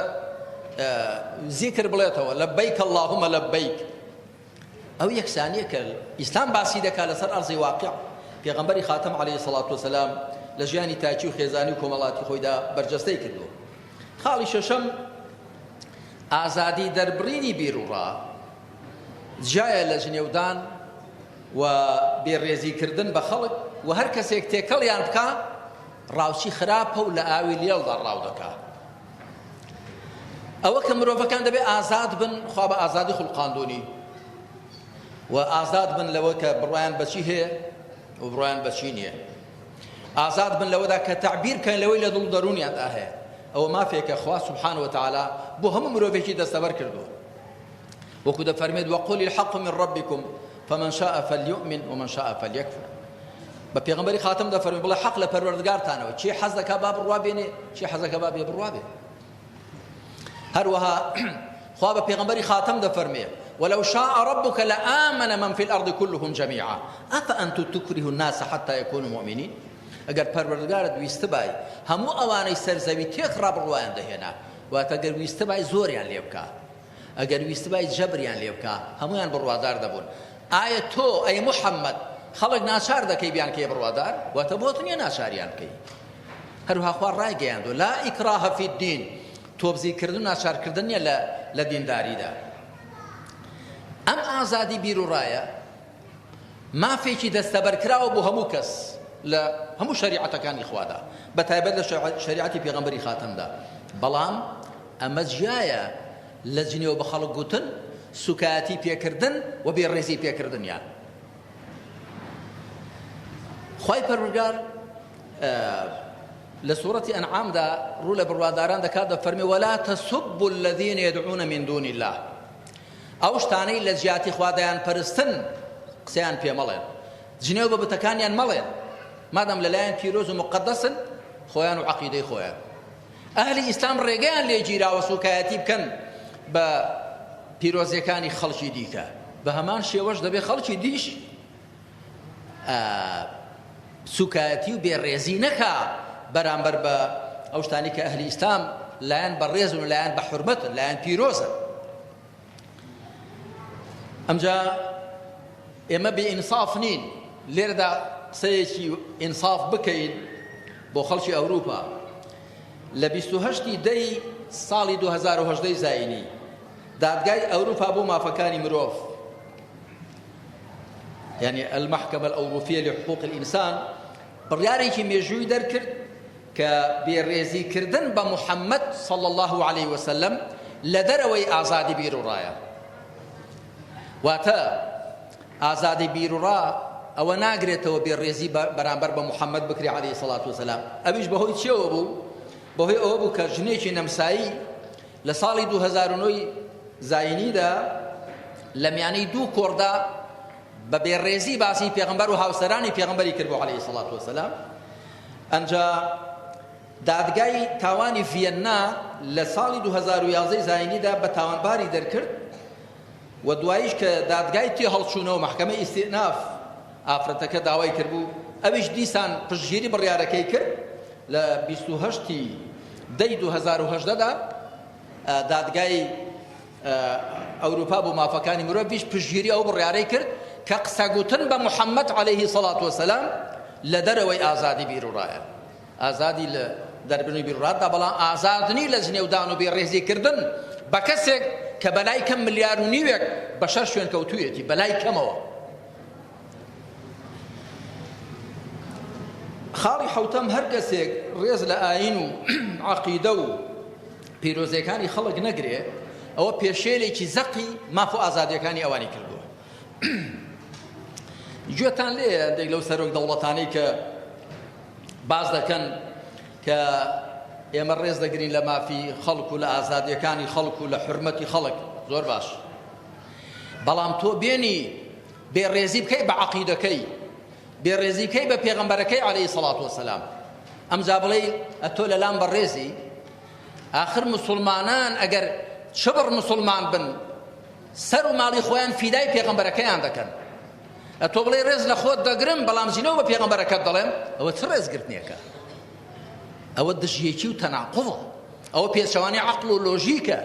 [SPEAKER 2] زیکر بڵێتەوە لەبەیک اللهم لەبەیک ئەو یەکسانیە کە ئیسلام باسی دەکات لەسەر ئەرزی واقع. پێغەمبەری خاتەم عەلەیهی سەڵات وسەلام لە ژیانی تاکی و خێزانی و کۆمەڵاتی خۆیدا بەرجەستەی کردووە. خاڵی شەشەم، ئازادی دەربڕینی بیروڕا جیایە لە جنێودان و بێڕێزیکردن بە خەڵک و هەر کەسێک تێکەڵیان بکا ڕاوچی خراپە و لە ئاوی لێڵدا ڕاو دەکا. ئەوە کە مرۆڤەکان دەبێ ئازاد بن، خوا بە ئازادی خوڵقاندوونی و ئازاد بن لەوە کە بڕوایان بەچی هەیە و بڕوایان بەچی نییە. ئازاد بن لەوەدا کە تەعبیر بکەن لەوەی لە دڵ و دەروونیاندا هەیە. ئەوە مافێکە خوا سبحانە وتعالی بۆ هەموو مرۆڤێکی دەستەبەر کردووە. وەکو دەفەرمێت وقل الحق من ربکم فمن شاء فلیؤمن ومن شاء فلیکفر. بە پێغەمبەری خاتەم دەفەرمێ بڵێ حەق لە پەروەردگارتانەوە، کێ حەز دەکا با بڕوا بێنێ، کێ حەز دەکا با بێ بڕوا بێ. هەروەها خوا بە پێغەمبەری خاتەم دەفەرمێ ولو شاء ربك لآمن من في الأرض كلهم جميعا أفأنت تكره الناس حتى يكونوا مؤمنين. ئەگەر پەروەردگارت ویستبای هەموو ئەوانەی سەر زەوی تێکڕا بڕوایان دەهێنا، واتە گەر ویستبای زۆریان لێ بکا، ئەگەر ویستبای جەبریان لێ بکا هەموویان بڕوادار دەبوون. ئایا تۆ ئەی محەممەد خەڵک ناچار دەکەی بیانکەیە بڕوادار؟ واتە بۆت نییە ناچاریان بکەی. هەروەها خوا ڕایگەیاندووە لا ئیکراه فی الدین، تۆبزیکردن و ناچارکردن نییە لە لە دینداریدا. ئەم ئازادی بیروڕایە مافێکی دەستەبەرکراوە بۆ هەموو کەس لە هەموو شەریعەتەکانی خوادا، بە تایبەت لە شەریعەتی پێغەمبەری خاتەمدا. بەڵام ئەمە جیایە لە جنێو بە خەڵک گوتن، سوکایەتی پێکردن و بێڕێزی پێکردنیان. خوای پەروەردگار لە سوڕەتی ئەنعامدا ڕوو لە بڕواداران دەکات دەفەرمێ ولا تسبوا الذين يدعون من دون الله، ئەو شتانەی لە جیاتی خوا دەیان پەرستن قسەیان پێ مەڵێن، جنێو بە بتەکانیان مەڵێن، مادام لەلایەن پیرۆز و موقەدەسن خۆیان و عەقیدەی خۆیان. ئەهلی ئیسلام ڕێگەیان لێ گیراوە سوکایەتی بکەن بە پیرۆزیەکانی خەڵکی دیکە، بە هەمان شێوەش دەبێ خەڵکی دیش سوکایەتی و بێڕێزی نەکا بەرامبەر بە ئەو شتانی کە ئەهلی ئیسلام لایەن بەڕێزن و لایەن بە حورمەتن، لایەن پیرۆزن. ئەمجا ئێمە بێ ئینساف نین لێرەدا قسەیەکی ئینساف بکەین بۆ خەڵکی ئەوروپا. لە 28 دەی ساڵی 2018 زایینی دادگای ئەوروپا بۆ مافەکانی مرۆڤ، یعنی المحکمە الأوروپیە لحقوق الإنسان، بڕیارێکی مێژووی دەرکرد کە بێڕێزی کردن بە محەممەد صلی اللە علیه وسلم لە دەرەوەی ئازادی بیروڕایە. واتە ئازادی بیروڕا ئەوە ناگرێتەوە بێڕێزی بەرامبەر بە محەممەد بکرێ علیه الصلاة والسلام. ئەویش بەهۆی چیەوە بوو؟ بەهۆی ئەوە بوو کە ژنێکی نەمسایی لە ساڵی 2009 زایینیدا لە میانەی دوو کۆڕدا بە بێڕێزی باسی پێغەمبەر و هاوسەرانی پێغەمبەری کرد بۆ عەلەیهی سەڵات وەسەلام. ئەنجا دادگای تاوانی ڤیەننا لە ساڵی 2011 زایینیدا بە تاوانباری دەرکرد و دواییش کە دادگای تێ هەڵچوونەوە مەحکەمەی ئیستئناف ئافرەتەکە داوای کردبوو، ئەویش دیسان پشتگیری بڕیارەکەی کرد. لە 28 دەی 2018 دا دادگای ئەوروپا بۆ مافەکانی مرۆڤیش پشتگیری ئەو بڕیارەی کرد کە قسەگوتن بە محەممەد عەلەیهی سەڵات وەسەلام لە دەرەوەی ئازادی بیروڕایە، ئازادی لە دەربڕینی بیروڕادا، بەڵام ئازاد نی لە جنێودان و بێڕێزیکردن بە کەسێک کە بەلای کەم ملیار و نیوێک بەشەر شوێنکەوتوویەتی بەلای کەمەوە. خاڵی حەوتەم، هەر کەسێک ڕێز لە ئایین و عەقیدە و پیرۆزیەکانی خەڵک نەگرێ ئەوە پێشێلێکی زەقی ماف و ئازادیەکانی ئەوانی کردووە. گوێتان لێ هەندێک لەو سەرۆک دەوڵەتانەی کە باس دەکەن کە ئێمە ڕێز دەگرین لە مافی خەڵک و لە ئازادیەکانی خەڵک و لە حرمەتی خەڵک، زۆر باش، بەڵام تۆ بێنی بێڕێزی بکەی بە عەقیدەکەی، بێڕێزی بکەی بە پێغەمبەرەکەی عەلەیهی سەڵات وەسەلام، ئەمجا بڵێی ئەتۆ لەلام بەڕێزی؟ ئاخر مسوڵمانان ئەگەر چ بڕ مسوڵمان بن سەر و ماڵی خۆیان فیدای پێغەمبەرەکەیان دەکەن، ئەتۆ بڵێی ڕێز لە خۆت دەگرم بەڵام جنێو بە پێغەمبەرەکەت دەڵێم، ئەوە چ ڕێزگرتنێکە؟ ئەوە دژیەکی و تەناقوضە، ئەوە پێچەوانەی عەقڵ و لۆژیکە.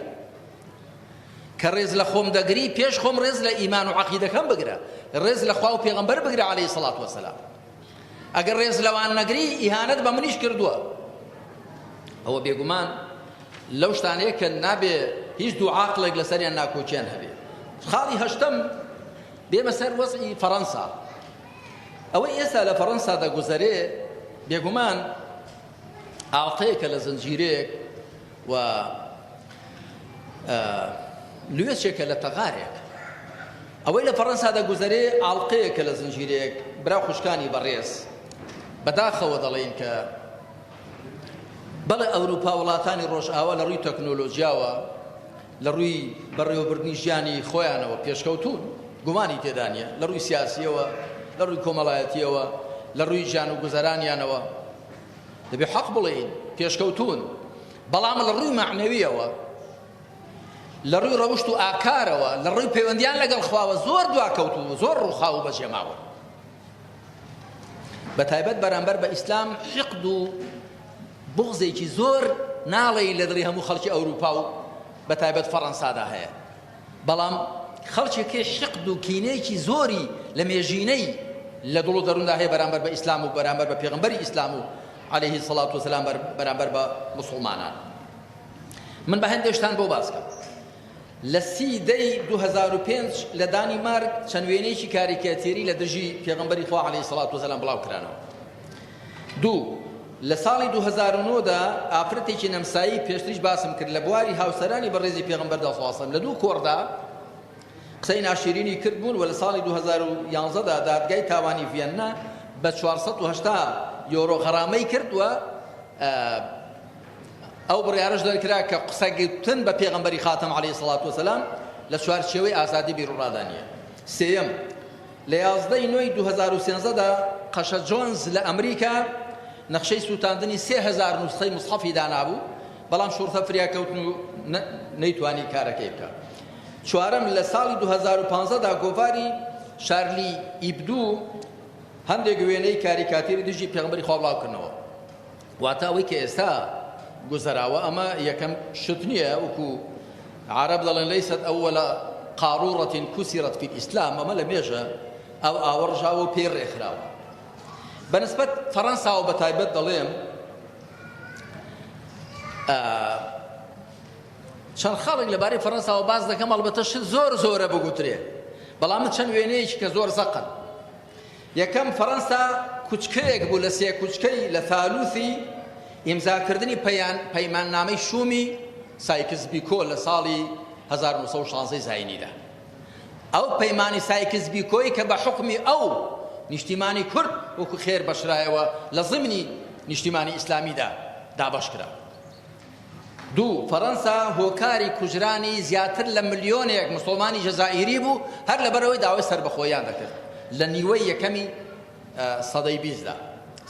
[SPEAKER 2] کە ڕێز لە خۆم دەگری پێش خۆم ڕێز لە ئیمان و عەقیدەکەم بگرە، ڕێز لە خوا و پێغەمبەر بگرە عەلەیهی سەڵات وەسەلام. ئەگەر ڕێز لەوان نەگری ئیهانەت بە منیش کردووە. ئەوە بێگومان لەو شتانەیە کە نابێ هیچ دوو عاقڵێک لەسەریان ناکۆکیان هەبێ. خاڵی هەشتەم بێمە سەر وەزعی فەڕەنسا. ئەوەی ئێستا لە فەڕەنسا دەگوزەرێ بێگومان ئاڵقەیەکە لە زنجیرەیەک و لوێچێکە لە تەغارێک. ئەوەی لە فەڕەنسا دەگوزەرێ ئاڵقەیەکە لە زنجیرەیەک. برا خوشکانی بەڕێز، بەداخەوە دەڵێین کە بەڵێ ئەوروپا وڵاتانی ڕۆژئاوا لە ڕووی تەکنۆلۆژیاوە لە ڕووی بەڕێوەبردنی ژیانی خۆیانەوە پێشکەوتوون، گومانی تێدا نییە، لە ڕووی سیاسییەوە، لە ڕووی کۆمەڵایەتییەوە، لە ڕووی ژیان و گوزەرانیانەوە دەبێ حەق بڵێین پێشکەوتوون، بەڵام لە ڕووی مەعنەوییەوە، لە ڕووی ڕەوشت و ئاکارەوە، لە ڕووی پەیوەندیان لەگەڵ خواوە زۆر دواکەوتوو و زۆر ڕووخاو و بەجێماون. بە تایبەت بەرامبەر بە ئیسلام حیقد و بوغزێکی زۆر ناڵێی لە دڵی هەموو خەڵکی ئەوروپا و بە تایبەت فەڕەنسادا هەیە، بەڵام خەڵکێکی حیقد و کینەیەکی زۆری لە مێژینەی لە دڵ و دەرووندا هەیە بەرامبەر بە ئیسلام و بەرامبەر بە پێغەمبەری ئیسلام و عەلەیهی سەڵات وسەلام بەرامبەر بە موسڵمانان. من بە هەندێک شتان بۆ باس کەم. لە سی دەی 2005 لە دانیمارک چەند وێنەیەکی کاریکاتێری لە دژی پێغەمبەری خوا عەلەیهی سەڵات وسەلام بڵاو کرانەوە. دوو، لە ساڵی 2009 دا ئافرەتێکی نەمسایی پێشتریش باسم کرد لە بواری هاوسەرانی بەڕێزی پێغەمبەردا صلی اللە علیه و سلم لە دوو کۆڕدا قسەی ناشیرینی کرد بوون و لە ساڵی 2011 دا دادگای تاوانی ڤیەننا بە 480 یۆرۆ غەرامەی کرد و ئەو بڕیارەش دەرکرا کە قسەگوتن بە پێغەمبەری خاتەم عەلەیهی سڵات وسلام لە چوارچێوەی ئازادی بیروڕادا نییە. سێیەم، لە 11 ی نۆی 2013 دا قەشە جۆنز لە ئەمریکا نەخشەی سووتاندنی 3000 نوسخەی موسحەفی دانابوو، بەڵام شوڕتە فریا کەوتن و نەیتوانی کارەکەی بکات. چوارەم، لە ساڵی 2015 دا گۆڤاری شارلی ئیبدو هەندێک وێنەی کاریکاتێری دژی پێغەمبەری خوا بڵاوکردنەوە. واتە ئەوەی کە ئێستا گوزەراوە ئەمە یەکەم شت نییە وەکو عەرەب دەڵێن لەیست ئەوەلە قاڕوڕەتین کسرت فی الاسلام ئەمە لە مێژە ئەو ئاوە ڕژاوە و پێی ڕێکخراوە بەنسبەت فەڕەنساوە بە تایبەت دەڵێم چەند خاڵێک لەبارەی فەڕەنساوە باس دەکەم ئەڵبەتە شت زۆر زۆرە بگوترێ بەڵام من چەند وێنەیەکی کە زۆر زەقن یەکەم، فەرەنسا کوچکەیەک بوو لە سێ کوچکەی لە ثالوثی ئیمزاکردنی پەیماننامەی شوومی سایکس بیکۆ لە ساڵی 1916 زاینیدا. ئەو پەیمانی سایکس بیکۆی کە بە حوکمی ئەو نیشتیمانی کورد وەکو خێر بەشرایەوە لە زمنی نیشتیمانی ئیسلامیدا دابەش کرا. دوو، فەرەنسا هۆکاری کوژرانی زیاتر لە ملیۆنێک مسوڵمانی جەزائیری بوو هەر لەبەرئەوەی داوای سەربەخۆییان دەکرد لە نیوەی یەکەمی سەدەی بیستدا.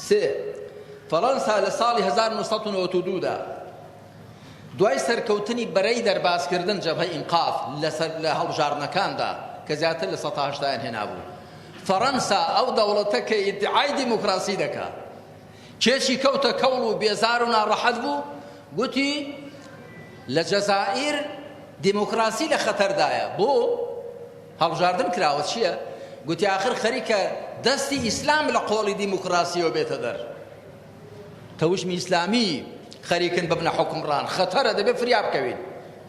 [SPEAKER 2] سێ، فەرەنسا لە ساڵی 1992 دا دوای سەرکەوتنی بەرەی دەربازکردن جەبهەی ئینقاذ لە هەڵبژاردنەکاندا کە زیاتر لە سەتا هەشتایان هێنابوو، فەرەنسا ئەو دەوڵەتە کە ئیدعای دیموکراسی دەکا، کێچی کەوتە کەوڵ و بێزار و ناڕەحەت بوو، گوتی، لە جەزائیر دیموکراسی لە خەتەردایە، بۆ؟ هەڵبژاردن کراوە، چییە؟ گوتی، ئاخر خەریکە دەستی ئیسلام لە قۆڵی دیموکراسییەوە بێتە دەر، تەوژمی ئیسلامی خەریکن ببنە حوکمڕان، خەتەرە، دەبێ فریا بکەوین.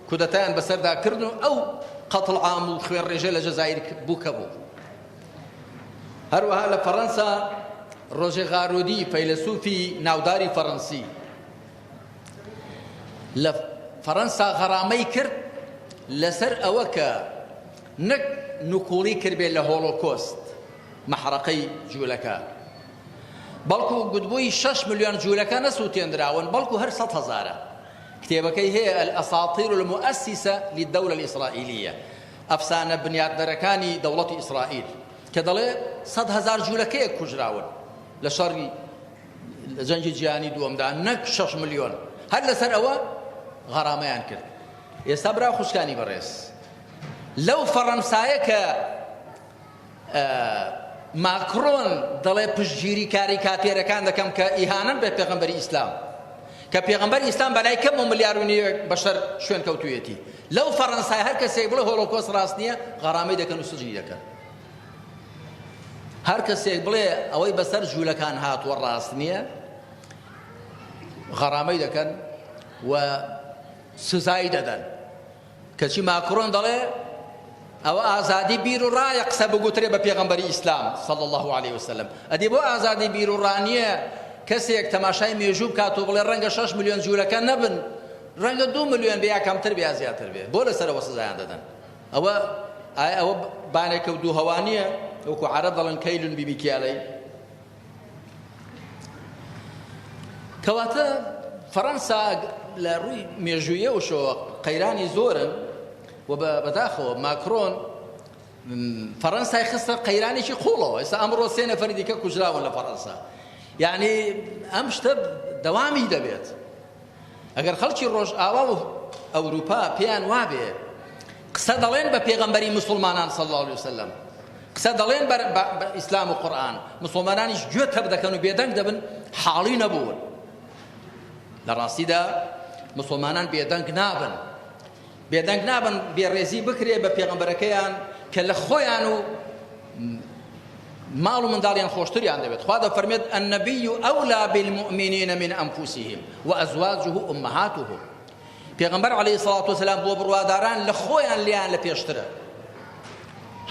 [SPEAKER 2] کودەتایان بەسەردا کردن و ئەو قەتڵ عام و خوێنڕێژە لە جەزائیر بوو کە بوو. هەروەها لە فەڕەنسا ڕۆژێ غارۆدی فەیلەسوفی ناوداری فەڕەنسی لە فەڕەنسا غەرامەی کرد لەسەر ئەوە کە نەک نکوڵی کردبێ لە هۆڵۆکۆست مەحرەقەی جوولەکە بەڵکو گوتبووی 6 ملیۆن جوولەکە نەسووتێندراون بەڵکو هەر 100 هەزارە کتێبەکەی هەیە الأساطير المؤسسة للدولة الإسرائيلية ئەفسانە بنیاتنەرەکانی دەوڵەتی ئیسرائیل کە دەڵێ 100,000 جوولەکەیەک کوژراون لە شەڕی لە جەنگی جیهانی دووەمدا نەک 6 ملیۆن هەر لەسەر ئەوە غەرامەیان کرد ئێستا برا خوشکانی بەڕێز لەو فەڕەنسایە کە ماکرۆن دەڵێ پشتگیری کاریکاتێرەکان دەکەم کە ئیهانەن بە پێغەمبەری ئیسلام کە پێغەمبەری ئیسلام بەلای کەم و ملیار و نیوێک بەشەر شوێن کەوتوویەتی لەو فەڕەنسای هەر کەسێک بڵێ هۆلۆکۆست ڕاست نییە غەرامەی دەکەن و سجنی دەکەن. هەر کەسێک بڵێ ئەوەی بەسەر جوولەکان هاتووە ڕاست نییە، غەرامەی دەکەن و سزای دەدەن. کەچی ماکرۆن دەڵێ ئەوە ئازادی بیر و ڕایە قسە بگوترێ بە پێغەمبەری ئیسلام صلی الله علیه وسلم. ئەدی بۆ ئازادی بیر و ڕا نییە کەسێک تەماشای مێژوو بکات و بڵێ ڕەنگە 6 ملیۆن جوولەکە نەبن، ڕەنگە 2 ملیۆن بێ یا کەمتر بێ یا زیاتر بێ، بۆ لەسەرەوە سزایان دەدەن؟ ئەوە ئایا ئەوە بانێکە و دوو هەوا نییە؟ وەکو عەرەب دەڵێن کەیلون بیمیکیالەی. کەواتە فەڕەنسا لە ڕووی مێژوویەوەشەوە قەیرانی زۆرن و بەداخەوە ماکرۆن فەڕەنسای خستە قەیرانێکی قوڵەوە. ئێستا ئەمڕۆ سێ نەفەری دیکە کوژراون لە فەڕەنسا. یعنی ئەم شتە دەوامی دەبێت. ئەگەر خەڵکی ڕۆژئاوا و ئەوروپا پێیان وابێ قسە دەڵێن بە پێغەمبەری مسلمانان صلی الله علیه وسلم، قسە دەڵێن بە ئیسلام و قورئان، مسلمانانیش گوێ تەپ دەکەن و بێدەنگ دەبن، حاڵی نەبوون. لە ڕاستیدا مسلمانان بێدەنگ نابن، بێدەنگ نابن بێڕێزی بکرێ بە پێغەمبەرەکەیان کە لە خۆیان و ماڵ و منداڵیان خۆشتریان دەبێت. خوا دەفەرمێت النبی ئەولا بالمؤمنین من ئەنفسهم وأزواجه أمهاتهم. پێغەمبەر عەلەیهی سڵات وسلام بۆ بڕواداران لە خۆیان لێیان لە پێشترە،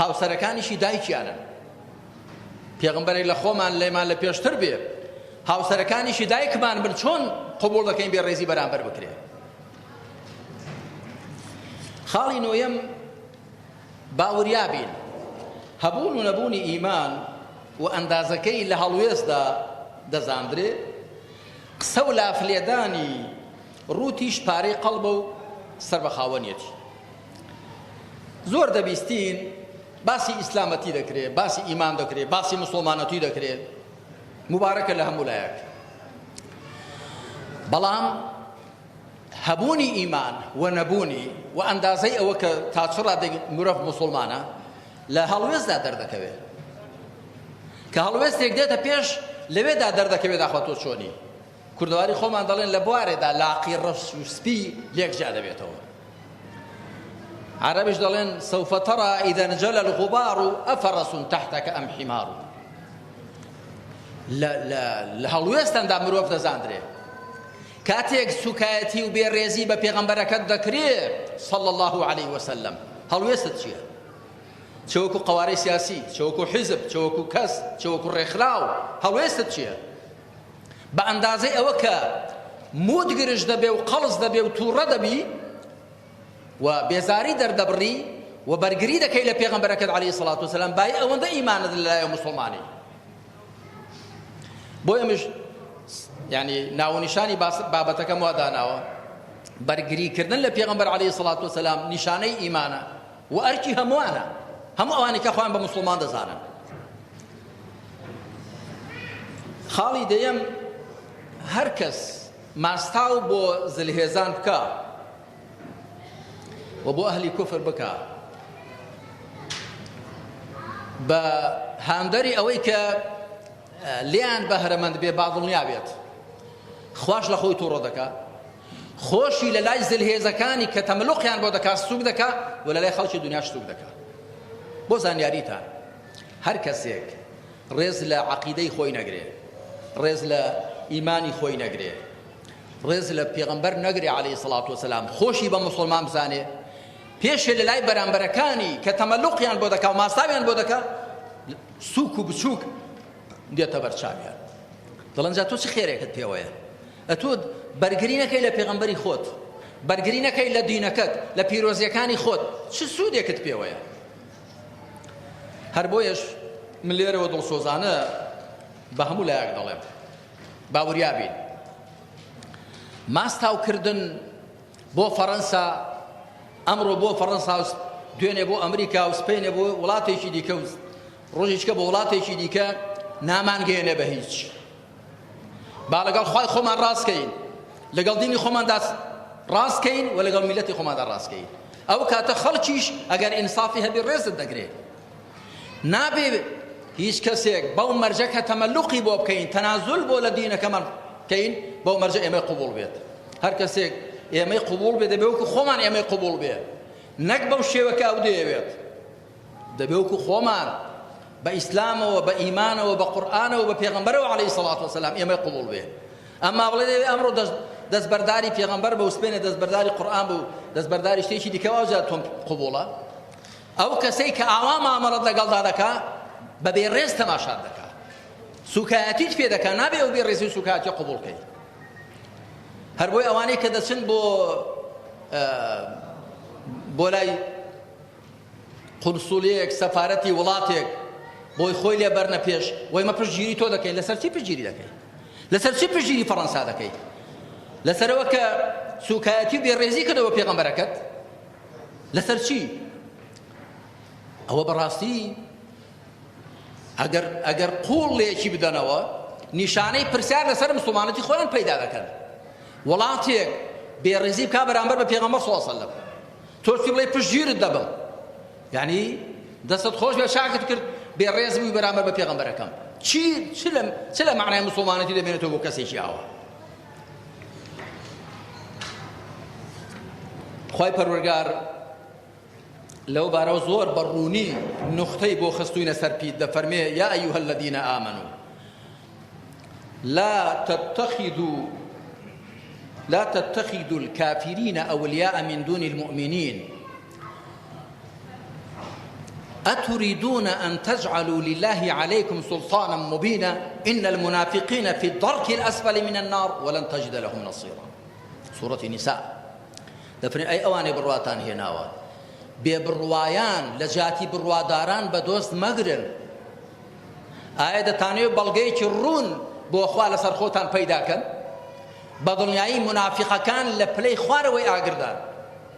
[SPEAKER 2] هاوسەرەکانیشی دایکیانن. پێغەمبەرێک لە خۆمان لێمان لە پێشتر بێ، هاوسەرەکانیشی دایکمان بن، چۆن قبوڵ دەکەین بێڕێزی بەرامبەر بکرێ؟ خاڵی نۆیەم، با وریا بین. هەبوون و نەبوونی ئیمان و ئەندازەکەی لە هەڵوێستدا دەزاندرێ. قسە و لافلێدانی ڕووتیش پارەی قەڵبە و سەر بە خاوەنیەتی. زۆر دەبیستین باسی ئیسلامەتی دەکرێ، باسی ئیمان دەکرێ، باسی مسوڵمانەتی دەکرێ، موبارەکە لە هەموو لایەک. بەڵام هەبوونی ئیمان و نەبوونی و ئەندازەی ئەوە کە تا چ ڕادەیەک مرۆڤ موسڵمانە لە هەڵوێستدا دەردەکەوێت. کە هەڵوێستێک دێتە پێش لەوێدا دەردەکەوێت داخوا تۆ چۆنی. کوردەواری خۆمان دەڵێن لە بوارێدا لاقی ڕەش و سپی لێک جیا دەبێتەوە. عەرەبیش دەڵێن سوف ترى إذا انجلى الغبار أفرس تحتك أم حمار. لە هەڵوێستاندا مرۆڤ دەزاندرێ. کاتێک سوکایەتی و بێڕێزی بە پێغەمبەرەکەت دەکرێ صلی الله علیه وسلم، هەڵوێستت چییە؟ چ وەکو قەوارەی سیاسی، چ وەکو حیزب، چ وەکو کەس، چ وەکو ڕێکخراو، هەڵوێستت چییە؟ بە ئەندازەی ئەوە کە موت گرژ دەبێ و قەڵس دەبێ و تووڕە دەبی و بێزاری دەردەبڕی و بەرگری دەکەی لە پێغەمبەرەکەت عەلەیهی سەڵات وسەلام، بای ئەوەندە ئیمانت لەلایە موسڵمانی. بۆ ئێمەش یعنی ناونیشانی بابەتەکەم وا داناوە، بەرگریکردن لە پێغەمبەر عەلەیهی سەڵات وسەلام نیشانەی ئیمانە و ئەرکی هەمووانە، هەموو ئەوانەی کە خۆیان بە موسڵمان دەزانن. خاڵی دەیەم، هەر کەس ماستاو بۆ زلهێزان بکا و بۆ ئەهلی کوفر بکا بە هاندەری ئەوەی کە لێیان بەهرەمەند بێ با دڵنیا بێت خواش لە خۆی تووڕە دەکا، خۆشی لە لای زلهێزەکانی کە تەملوقیان بۆ دەکا سوک دەکا و لە لای خەڵکی دنیاش سوک دەکا. بۆ زانیاریتان هەر کەسێک ڕێز لە عەقیدەی خۆی نەگرێ، ڕێز لە ئیمانی خۆی نەگرێ، ڕێز لە پێغەمبەر نەگرێ عەلەیهی سڵات وسەلام، خۆشی بە موسڵمان بزانێ، پێشێ لە لای بەرامبەرەکانی کە تەمەلوقیان بۆ دەکا و ماستاویان بۆ دەکا سوک و بچووک دێتە بەرچاویان. دەڵێن جا تۆ چ خێرێکت پێوەیە؟ ئەتۆ بەرگری نەکەی لە پێغەمبەری خۆت، بەرگری نەکەی لە دینەکەت، لە پیرۆزیەکانی خۆت، چ سوودێکت پێوەیە؟ هەر بۆیەش من لێرەوە دڵسۆزانە بە هەموو لایەک دەڵێم با وریا بین. ماستاوکردن بۆ فەڕەنسا ئەمڕۆ بۆ فەڕەنسا و دوێنێ بۆ ئەمریکا و سپەینێ بۆ وڵاتێکی دیکە و ڕۆژێکە بۆ وڵاتێکی دیکە نامانگەیەنێ بە هیچ. با لەگەڵ خوای خۆمان ڕاستکەین، لەگەڵ دینی خۆماندا ڕاستکەین و لەگەڵ میلەتی خۆماندا ڕاستکەین. ئەو کاتە خەڵکیش ئەگەر ئینسافی هەبێ ڕێزت دەگرێ. نابێ هیچ کەسێک بەو مەرجە کە تەمەلوقی بۆ بکەین، تەنازول بۆ لە دینەکەمان بکەین، بەو مەرجە ئێمەی قبوڵ بێت. هەر کەسێک ئێمەی قبوڵ بێ دەبێ وەکو خۆمان ئێمەی قبوڵ بێ، نەک بەو شێوە کە ئەو دەیەوێت. دەبێ وەکو خۆمان. بە ئیسلامەوە، بە ئیمانەوە، بە قورئانەوە، بە پێغەمبەرەوە عەلەیهی سەڵات وەسەلام ئێمەی قبوڵ بێ. ئەمما بڵێ دەبێ ئەمڕۆ دەستبەرداری پێغەمبەر بە و سپێنێ دەستبەرداری قورئان بە و دەستبەرداری شتێکی دیکە ئەوجا تۆم قبوڵە. ئەو کەسەی کە ئاوا مامەڵەت لەگەڵدا دەکا بە بێڕێز تەماشات دەکا، سوکایەتیت پێ دەکا، نابێ ئەو بێڕێزی و سوکایەتی قبوڵ کەی. هەر بۆی ئەوانەی کە دەچن بۆ بۆ لای قونسولیەک سەفارەتی وڵاتێک بۆی خۆی لێ بەرنە پێش وەی مە پشتگیری تۆ دەکەین لەسەر چی پشتگیری دەکەی لەسەر چی پشتگیری فەڕەنسا دەکەی لەسەرەوە کە سوکایەتی و بێڕێزی کردەوە پێغەمبەرەکەت لەسەر چی ئەوە بەڕاستی ئەگەر ئەگەر قوڵ لێکی بدەنەوە نیشانەی پرسیار لەسەر مسلمانەتی خۆیان پەیدا دەکەن وڵاتێک بێڕێزی بکا بەرامبەر بە پێغەمبەر صلی الله علیه وسلم تۆ چی بڵێ پشتگیرت دەبم یعنی دەستت خۆش بێ چاکت کرد بێڕێز بووی بەرامبەر بە پێغەمبەرەکەم چی چ لە چ لە معنای مسلمانەتی دەمێنێتەوە بۆ کەسێکی ئاوا خوای پەروەرگار لەو بارەوە زۆر بە ڕوونی نوختەی بۆ خستوینە سەر پیت دەفەرمێ یا ئەیها الذین آمنوا لا تتخذوا لا تتخذوا الكافرين أولياء من دون المؤمنين أتريدون أن تجعلوا لله عليكم سلطانا مبينا إن المنافقين في الدرك الأسفل من النار ولن تجد لهم نصيرا سورة نساء دەفرێن ئەی ئەوانەی بڕواتان هێناوە بێ بڕوایان لە جیاتی بڕواداران بە دۆست مەگرن ئایا دەتانەوێت بەڵگەیەکی ڕوون بۆ خوا لەسەر خۆتان پەیدا کەن بە دڵنیایی منافقەکان لە پلەی خوارەوەی ئاگردان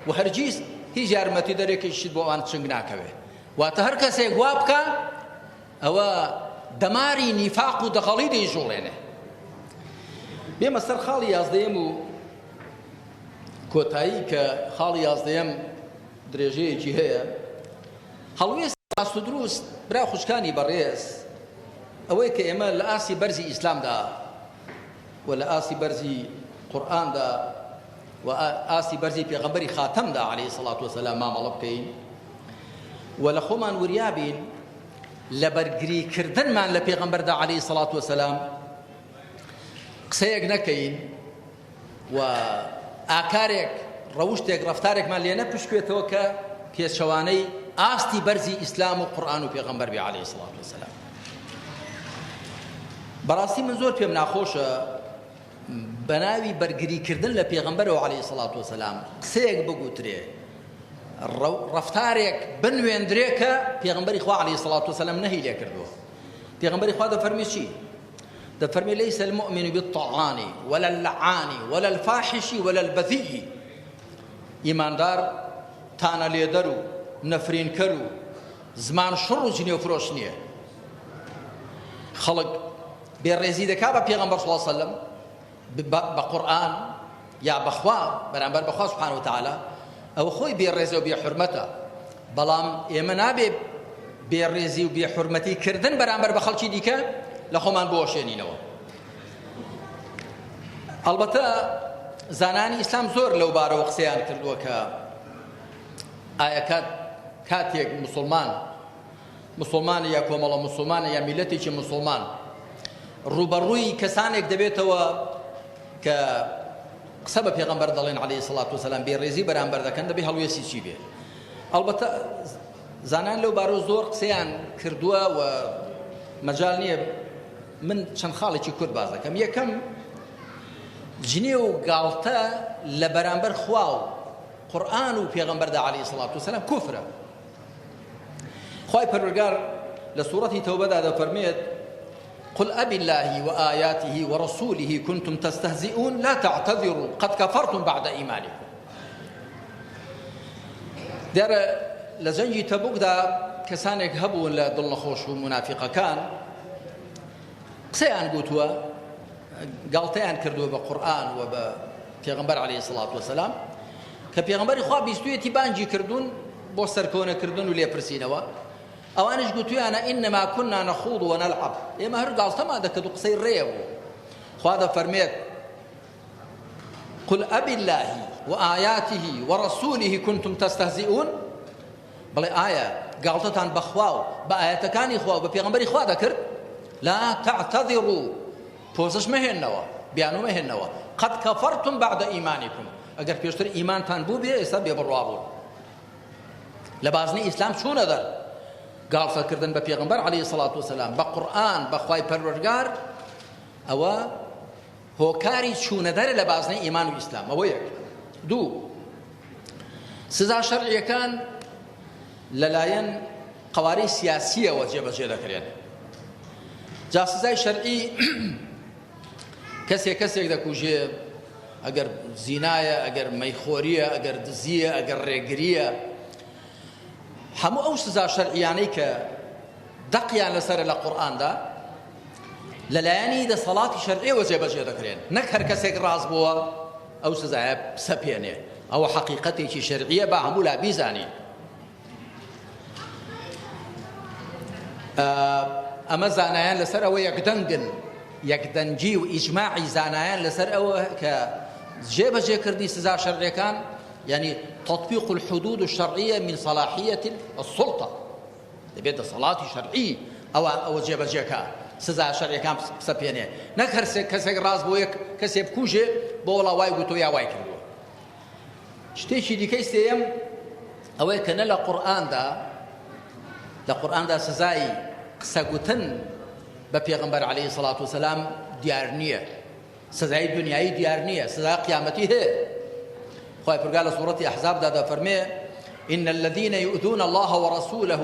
[SPEAKER 2] و هەرگیز هیچ یارمەتی دەرێکیشت بۆ ئەوان چنگ ناکەوێت واتە هەر کەسێک وا بکە ئەوە دەماری نیفاق و دەغەڵی دەیژوڵێنێ بێمە سەر خاڵی یازدەیەم و کۆتایی کە خاڵی یازدەیەم درێژەیەکی هەیە هەڵوێست ڕاست و دروست برا خوشکانی بەڕێز ئەوەی کە ئێمە لە ئاستی بەرزی ئیسلامدا و لە ئاستی بەرزی قورئاندا و ئاستی بەرزی پێغەمبەری خاتەمدا عەلەیهی سەڵات وەسەلام مامەڵە بکەین و لە خۆمان وریا بین لە بەرگری کردنمان لە پێغەمبەردا عەلەیهی سەڵات وەسەلام قسەیەک نەکەین و ئاکارێک، ڕەوشتێک، ڕەفتارێکمان لێ نەپشکوێتەوە کە پێچەوانەی ئاستی بەرزی ئیسلام و قورئان و پێغەمبەر بێ عەلەیهی سڵات وسلام. بەڕاستی من زۆر پێم ناخۆشە بەناوی بەرگریکردن لە پێغەمبەرەوە عەلەیهی سڵات وسلام قسەیەک بگوترێ ڕەفتارێک بنوێندرێ کە پێغەمبەری خوا عەلەیهی سڵات وسلام نەهی لێ کردووە. پێغەمبەری خوا دەفەرمی چی؟ دەفەرمێ ليس المؤمن بالطعان ولا اللعان ولا الفاحش ولا البذيء ئیماندار تانە لێدەر و نەفرینکەر و زمان شڕ و جنێو فرۆش نییە خەڵک بێڕێزی دەکا بە پێغەمبەر صلی الله علیه وسلم بە قورئان یا بەخوا بەرامبەر بەخوا سبحانه وتعالی ئەوە خۆی بێڕێزە و بێحورمەتە بەڵام ئێمە نابێ بێڕێزی و بێحورمەتی کردن بەرامبەر بە خەڵکی دیکە لە خۆمان بۆشێنینەوە ئەڵبەتە زانانی ئیسلام زۆر لەو بارەوە قسەیان کردووە کە ئایا کات کاتێک مسلمان مسوڵمان یا کۆمەڵە مسوڵمان یا میلەتێکی مسوڵمان ڕووبەڕووی کەسانێک دەبێتەوە کە قسە بە پێغەمبەر دەڵێن عەلەیهی سڵات وسلام بێڕێزی بەرامبەر دەکەن دەبێ هەڵوێستی چی بێ ئەڵبەتە زانان لەو بارەوە زۆر قسەیان کردووە و مەجال نییە من چەند خاڵێکی کورت باز دەکەم یەکەم جنێ و گاڵتە لە بەرامبەر خوا و قورئان و پێغەمبەردا عەلەیهی سڵات وسلام کوفرە خوای پەروەردگار لە سوڕەتی تەوبەدا دەفەرمێت قل أبي الله وآياته ورسوله كنتم تستهزئون لا تعتذروا قد كفرتم بعد إيمانكم دیارە لە جەنگی تەبوکدا کەسانێک هەبوون لە دڵنەخۆش و منافقەکان قسەیان گوتووە گاڵتەیان کردووە بە قورئان و بە پێغەمبەر عەلەیهی سڵات وەسەلام کە پێغەمبەری خوا بیستویەتی بانگی کردوون بۆ سەرکۆنەکردن و لێپرسینەوە ئەوانیش گوتویانە ئینما كنا نخوض ونلعب ئێمە هەر گاڵتەمان دەکرد و قسەی ڕێ بوو خوا دەفەرمێت قل أبي الله وآياته ورسوله كنتم تستهزئون. بڵێ ئایا گاڵتەتان بە خوا و بە ئایەتەکانی خوا و بە پێغەمبەری خوا دەکرد؟ لا تعتذروا، پۆزش مەهێننەوە، بیانوو مەهێننەوە، قد کفرتم بعد ایمانکم، ئەگەر پێشتر ئیمانتان بووبێ ئێستا بێبڕوا بوون، لە بازنەی ئیسلام چوونە دەر. گاڵتەکردن بە پێغەمبەر عەلەیهی سەڵات وسەلام، بە قورئان، بە خوای پەروەردگار، ئەوە هۆکاری چوونەدەرە لە بازنەی ئیمان و ئیسلام. ئەوە یەک. دوو، سزا شەرعیەکان لەلایەن قەوارەی سیاسیەوە جێبەجێ دەکرێن. جا سزای شەرعی کەسێک کەسێک دەکوژێ، ئەگەر زینایە، ئەگەر مەیخۆریە، ئەگەر دزیە، ئەگەر ڕێگریە، هەموو ئەو سزا شەرعیانەی کە دەقیان لەسەرە لە قورئاندا لەلایەنی دەسەڵاتی شەرعیەوە جێبەجێ دەکرێن، نەک هەر کەسێک ڕاست بووە ئەو سزایە بسەپێنێ. ئەوە حەقیقەتێکی شەرعیە با هەموو لا بیزانین. ئەمە زانایان لەسەر ئەوە یەکدەنگن، یەکدەنگی و ئیجماعی زانایان لەسەر ئەوە کە جێبەجێکردنی سزا شەرعیەکان، یعنی تطبیق الحدود الشرعیە من صلاحیە السلطە، دەبێت دەسەڵاتی شەرعی ئەوە ئەوە جێبەجێکا، سزا شەرعیەکان بسەپێنێ، نەک هەر کەسێک ڕاست بۆ یەک کەسێ بکوژێ بۆ وەڵا وای گوتۆ یا وای کردووە. شتێکی دیکەی سێیەم ئەوەیە کە نە لە قورئاندا، لە قورئاندا سزای قسەگوتن بە پێغەمبەر عەلەیهی سەڵات وسەلام دیار نییە، سزای دنیایی دیار نییە، سزای قیامەتی هەیە. خوای پەروەردگار لە سوڕەتی ئەحزابدا دەفەرمێ إن الذين يؤذون الله ورسوله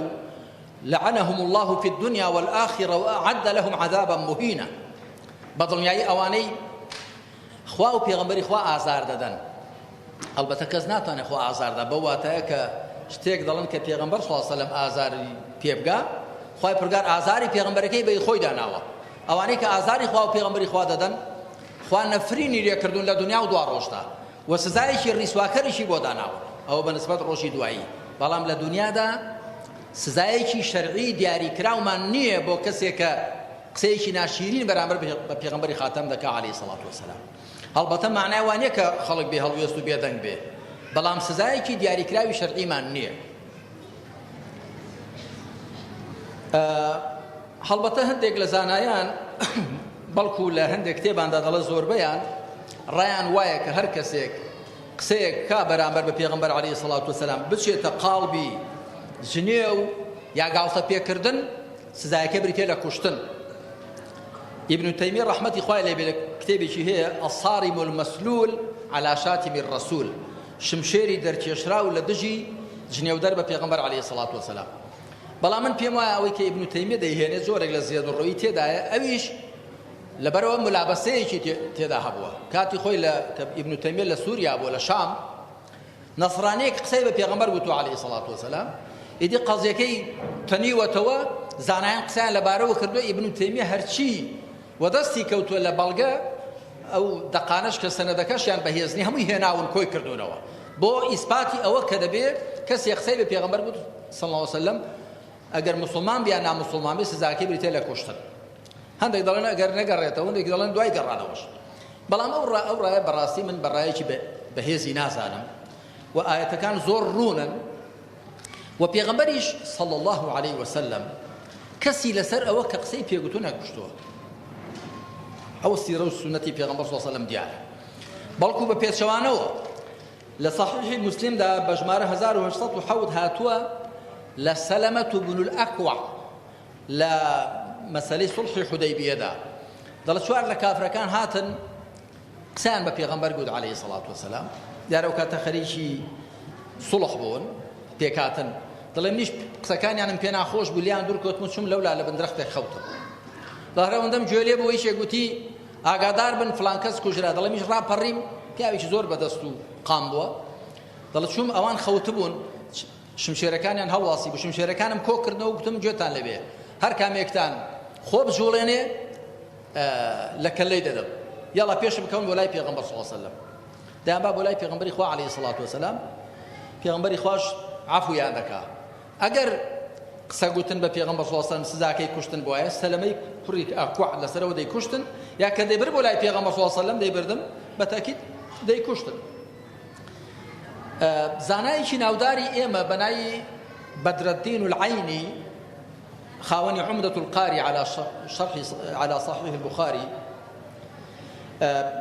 [SPEAKER 2] لعنهم الله في الدنيا والآخرة وأعد لهم عذابا مهينا. بەدڵنیایی ئەوانەی خوا و پێغەمبەری خوا ئازار دەدەن، ئەڵبەتە کەس ناتوانێت خوا ئازاردا بەو واتایە کە شتێک دەڵێن کە پێغەمبەر صلی الله علیه و سلم ئازاری پێبگا، خوای پەروەردگار ئازاری پێغەمبەرەکەی بە خۆی داناوە. ئەوانەی کە ئازاری خوا و پێغەمبەری خوا دەدەن، خوا نەفرینی لێکردوون لە دنیا و دوا ڕۆژدا و سزایەکی ڕیسواکەریشی بۆ داناوە، ئەوە بە نسبەت ڕۆژی دوایی. بەڵام لە دنیادا سزایەکی شەرعی دیاریکراومان نییە بۆ کەسێک کە قسەیەکی ناشیرین بەرامبەر بە پێغەمبەری خاتەم دەکا عەلەیهی سەڵات وەسەلام. هەڵبەتە مەعنای وا نییە کە خەڵک بێ هەڵوێست و بێدەنگ بێ، بەڵام سزایەکی دیاریکراوی شەرعیمان نییە. هەڵبەتە هەندێک لە زانایان بەڵکو لە هەندێک کتێباندا دەڵێ زۆربەیان ڕایان وایە کە هەر کەسێک قسەیەک کا بەرامبەر بە پێغەمبەر عەلەیهی سەڵات وەسەلام بچێتە قاڵبی جنێو یا گاڵتە پێکردن، سزایەکە بریتیە لە کوشتن. ئیبن تەیمیە ڕەحمەتی خوای لێ بێ لە کتێبێکی هەیە الصارم المسلول على شاتم الرسول، شمشێری دەرکێشراو لە دژی جنێودەر بە پێغەمبەر عەلەیهی سەڵات وەسەلام. بەڵام من پێم وایە ئەوەی کە ئیبن تەیمیە دەیهێنێ جۆرێک لە زێدەڕۆیی تێدایە، ئەویش لەبەرەوە ملابەسەیەکی تێدا هەبووە. کاتی خۆی لە کە ئیبن تەیمیە لە سووریا بووە لە شام، نەسرانیەک قسەی بە پێغەمبەر وتووە عەلەیهی سەڵات وەسەلام، ئیدی قەزیەکەی تەنیوەتەوە، زانایان قسەیان لەبارەوە کردووە. ئیبن تەیمیە هەرچی وەدەستی کەوتووە لە بەڵگە، ئەو دەقانەش کە سەنەدەکەشیان بەهێز نییە هەمووی هێناون کۆی کردوونەوە بۆ ئیسپاتی ئەوە کە دەبێ کەسێ قسەی بە پێغەمبەر گوت صلی الله علیه وسلم ئەگەر موسڵمان بێ یا ناموسڵمان بێ سزاکەی بریتیە لە کوشتن. هەندێک دەڵێن ئەگەر نەگەڕێتەوە، هەندێک دەڵێن دوای گەڕانەوەش. بەڵام ئەو ڕا ئەو ڕایە بەڕاستی من بە ڕایەکی بەهێزی نازانم و ئایەتەکان زۆر ڕوونن و پێغەمبەریش صلی الله علیه وسلم کەسی لەسەر ئەوە کە قسەی پێگوتو نەکوشتووە. ئەوە سیرە و سوننەتی پێغەمبەر صلی الله علیه وسلم دیارە، بەڵکو بە پێچەوانەوە لە صحیح مسلمدا بە ژمارە 1807 هاتووە لە سەلەمە بن الأکوع لە مەسەلەی سوڵحی حودەیبیەدا دەڵێ چوار لە کافرەکان هاتن قسەیان بە پێغەمبەر گوت عەلەیهی سەڵات وەسەلام، دیارە ئەو کاتە خەریکی سوڵح بوون پێکهاتن، دەڵێ منیش قسەکانیانم پێ ناخۆش بوو لێیان دوور کەوتم و چووم لەولا لە بن درەختێک خەوتم. دەڵێ ئەوەندەم گوێ لێ بوو یەکێک گوتی ئاگادار بن فڵان کەس کوژرا، دەڵێ منیش ڕاپەڕیم، پیاوێکی زۆر بەدەست و قام بووە، دەڵێ چووم ئەوان خەوتبوون شمشێرەکانیان هەڵواسی بوو، شمشێرەکانم کۆ کردنەوە و گوتم گوێتان لێ بێ هەر کامێکتان خۆ بجوڵێنێ لە کەللەی دەدەم، یاڵا پێشم بکەون بۆ لای پێغەمبەر صلی الله علیه وسلم. دەیان با بۆ لای پێغەمبەری خوا علیه الصلاة والسلام، پێغەمبەری خواش عەفویان دەکا. ئەگەر قسە گوتن بە پێغەمبەر صلی الله علیه وسلم سزاکەی کوشتن بوایە، سەلەمەی کوڕی ئەکوع لەسەرەوە دەیکوشتن، یا کە دەیبرد بۆ لای پێغەمبەر صلی الله علیه وسلم دەیبردن بە تەئکید دەیکوشتن. زانایەکی ناوداری ئێمە بە ناوی بەدرەدین العەینی خاوەنی عمدة القاری على شرح على صحیح البخاری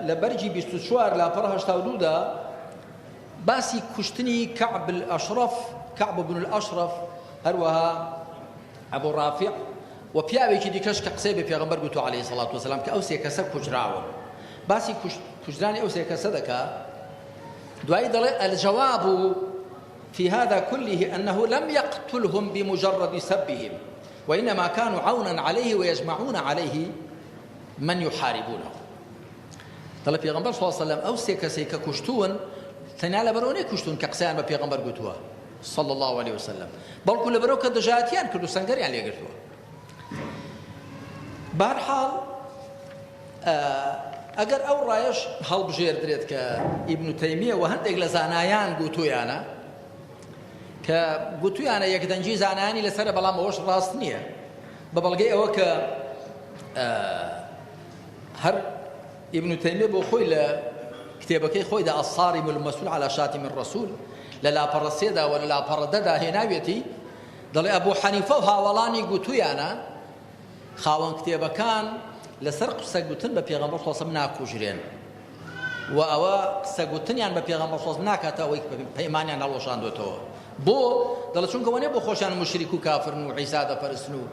[SPEAKER 2] لە بەرگی 24 لاپەڕە 82 دا باسی کوشتنی کەعب الاشرف کەعب بن الاشرف هەروەها ئەبو ڕافع و پیاوێکی دیکەش کە قسەی بە پێغەمبەر گوتووە عەلەیهی سەڵات وەسەلام کە ئەو سێ کەسە کوژراون باسی کوژرانی ئەو سێ کەسە دەکا دوایی دەڵێ الجواب في هذا كله أنه لم يقتلهم بمجرد سبهم وإنما كانوا عونا عليه ويجمعون عليه من يحاربونه دەڵێ پێغەمبەر صلی الله علیه وسلم ئەو سێ کەسەی کە کوشتوون تەنیا لەبەرەوە نەیکوشتوون کە قسەیان بە پێغەمبەر گوتووە صلی الله علیه وسلم بەڵکو لەبەرەوە کە دژایەتیان کرد و سەنگەریان لێگرتووە بەهەرحاڵ ئەگەر ئەو ڕایەش هەڵبژێردرێت کە ئیبن تەیمیە و هەندێک لە زانایان گوتویانە کە گوتویانە یەکدەنگی زانایانی لەسەرە بەڵام ئەوەش ڕاست نییە بە بەڵگەی ئەوە کە هەر ئیبن تەیمیە بۆ خۆی لە کتێبەکەی خۆیدا الصارم المسلول على شاتم الرسول لە لاپەڕە سێدا و لە لاپەڕە دەدا هێناویەتی دەڵێ ئەبوو حەنیفە و هاوەڵانی گوتویانە خاوەن کتێبەکان لەسەر قسە گوتن بە پێغەمبەر صلی الله ناکوژرێن و ئەوە قسە گوتنیان بە پێغەمبەر صلی الله ناکاتە ئەوەی پەیمانیان هەڵوەشاندوێتەوە بۆ؟ دەڵێ چونکە وەنیە بۆ خۆشیان موشریک و کافرن و عیسا دەپەرستن و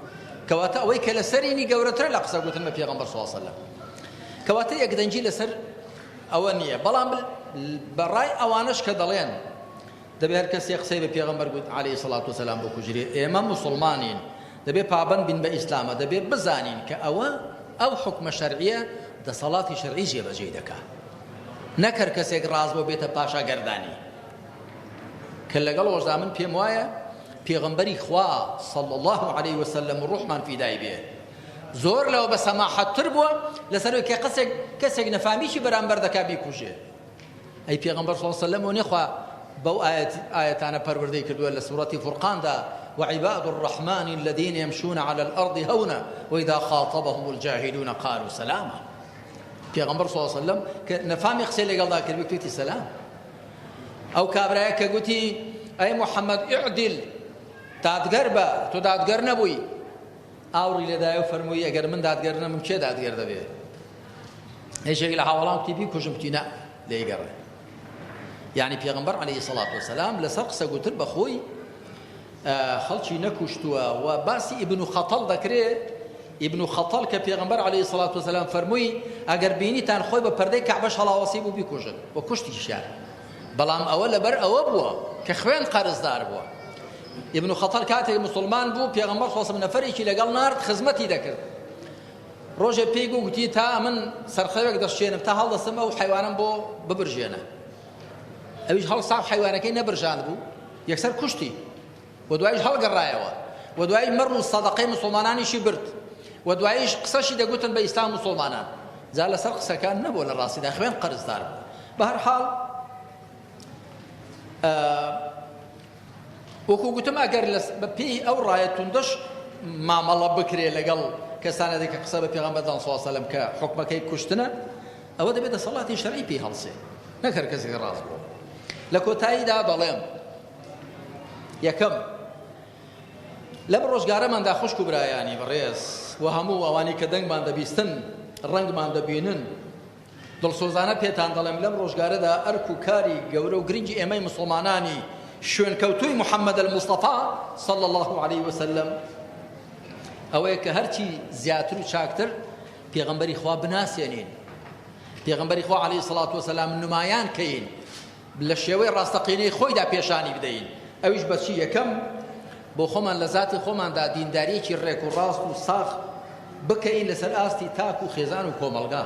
[SPEAKER 2] کەواتە ئەوەی کە لەسەرینی گەورەترە لە قسە گوتن بە پێغەمبەر صلی الله علیه وسلم. کەواتە یەکدەنگی لەسەر ئەوە نییە بەڵام بەڕای ئەوانەش کە دەڵێن دەبێ هەر کەسێ قسەی بە پێغەمبەر گوت عەلەیهی سەڵات وسەلام بکوژرێ ئێمە موسڵمانین دەبێ پابەند بین بە ئیسلامە دەبێ بزانین کە ئەوە ئەو حوکمە شەرعیە دەسەڵاتی شەرعی جێبەجێی دەکا نەک هەر کەسێک ڕاست بۆ بێتە پاشا گەردانی کە لەگەڵ ئەوەشدا من پێم وایە پێغەمبەری خوا صلی الله علیه وسلم و ڕوحمان فیدای بێ زۆر لەوە بە سەماحەتتر بووە لەسەر کە قسێک کەسێک نەفامیی بەرامبەر دەکا بیکوژێ ئەی پێغەمبەر صلی الله علیه وسلم و نەخوا بەو ئاەتانە پەروەردەی کردووە لە سوڕەتی فورقاندا وعباد الرحمن الذين يمشون على الأرض هونا وإذا خاطبهم الجاهلون قالوا سلاما پێغەمبەر صلی الله علیه وسلم کە نەفامی قسەی لەگەڵدا کرد گوتی سەلام ئەو کابرایە کە گوتی ئەی محەممەد ئیعدل دادگەر بە تۆ دادگەر نەبووی ئاوڕی لێدایە و فەرمووی ئەگەر من دادگەر نەبم کێ دادگەر دەبێ یەکێک لە هاوەڵان گوتی بیکوژم گوتی نا لێیگەڕێ یعنی پێغەمبەر عەلەیهی سەڵات وەسەلام لەسەر قسە گوتن بە خۆی خەڵکی نەکوشتووە و باسی ئیبن خەتەڵ دەکرێ ئیبن خەتەڵ کە پێغەمبەر عەلەیهی سەڵات وەسەلام فەرمووی ئەگەر بینیتان خۆی بە پەردەی کەعبەش هەڵاوەسی بوو بیکوژن و کوشتیشیان بەڵام ئەوە لەبەر ئەوە بووە کە خوێن قەرزدار بووە ئیبن خەتەڵ کاتێک مسلمان بوو پێغەمبەر صلی الله نەفەرێکی لەگەڵ نارد خزمەتی دەکرد ڕۆژێ پێی گوو گوتی تا من سەرخەوێک دەشێنم تا هەڵدەستم ئەو حیوانم بۆ ببرژێنە ئەویش هەڵسا حیوانەکەی نەبرژاند بوو یەکسەر کوشتی و دوایش هەڵگەڕایەوە و دوایی مەڕ و سەدەقەی مسوڵمانانیشی برد و دواییش قسەشی دەگوتن بە ئیسلام مسوڵمانان جا لەسەر قسەکان نەبوو لە ڕاستیدا خوێن قەرزدار بوو بە هەر حاڵ وەکو گوتم ئەگەر بە پێی ئەو ڕایە توندەش مامەڵە بکرێ لەگەڵ کەسانە کە قسە بە پێغەمبەر صلی الله علیه وسلم کە حکومەکەی کوشتنە ئەوە دەبێت دەسەڵاتی شەرعی پێی هەڵسێ نەک هەر کەسێک ڕاست بوو لە کۆتاییدا دەڵێم یەکەم لەم ڕۆژگارەماندا خوشک و برایانی بەڕێز و هەموو ئەوانەی کە دەنگمان دەبیستن ڕەنگمان دەبینن دڵسۆزانە پێتان دەڵێم لەم ڕۆژگارەدا ئەرک و کاری گەورە و گرنگی ئێمەی مسلمانانی شوێنکەوتووی محەممەد المستەفا صلی الله عليه وسلم ئەوەیە کە هەرچی زیاتر و چاکتر پێغەمبەری خوا بناسێنین پێغەمبەری خوا عەلەیهی سڵات وسلام نمایان کەین لە شێوەی ڕاستەقینەی خۆیدا پێشانی بدەین ئەویش بەچی یەکەم بۆ خۆمان لە زاتی خۆماندا دینداریەکی ڕێک و ڕاست و ساغ بکەین لەسەر ئاستی تاک و خێزان و کۆمەڵگا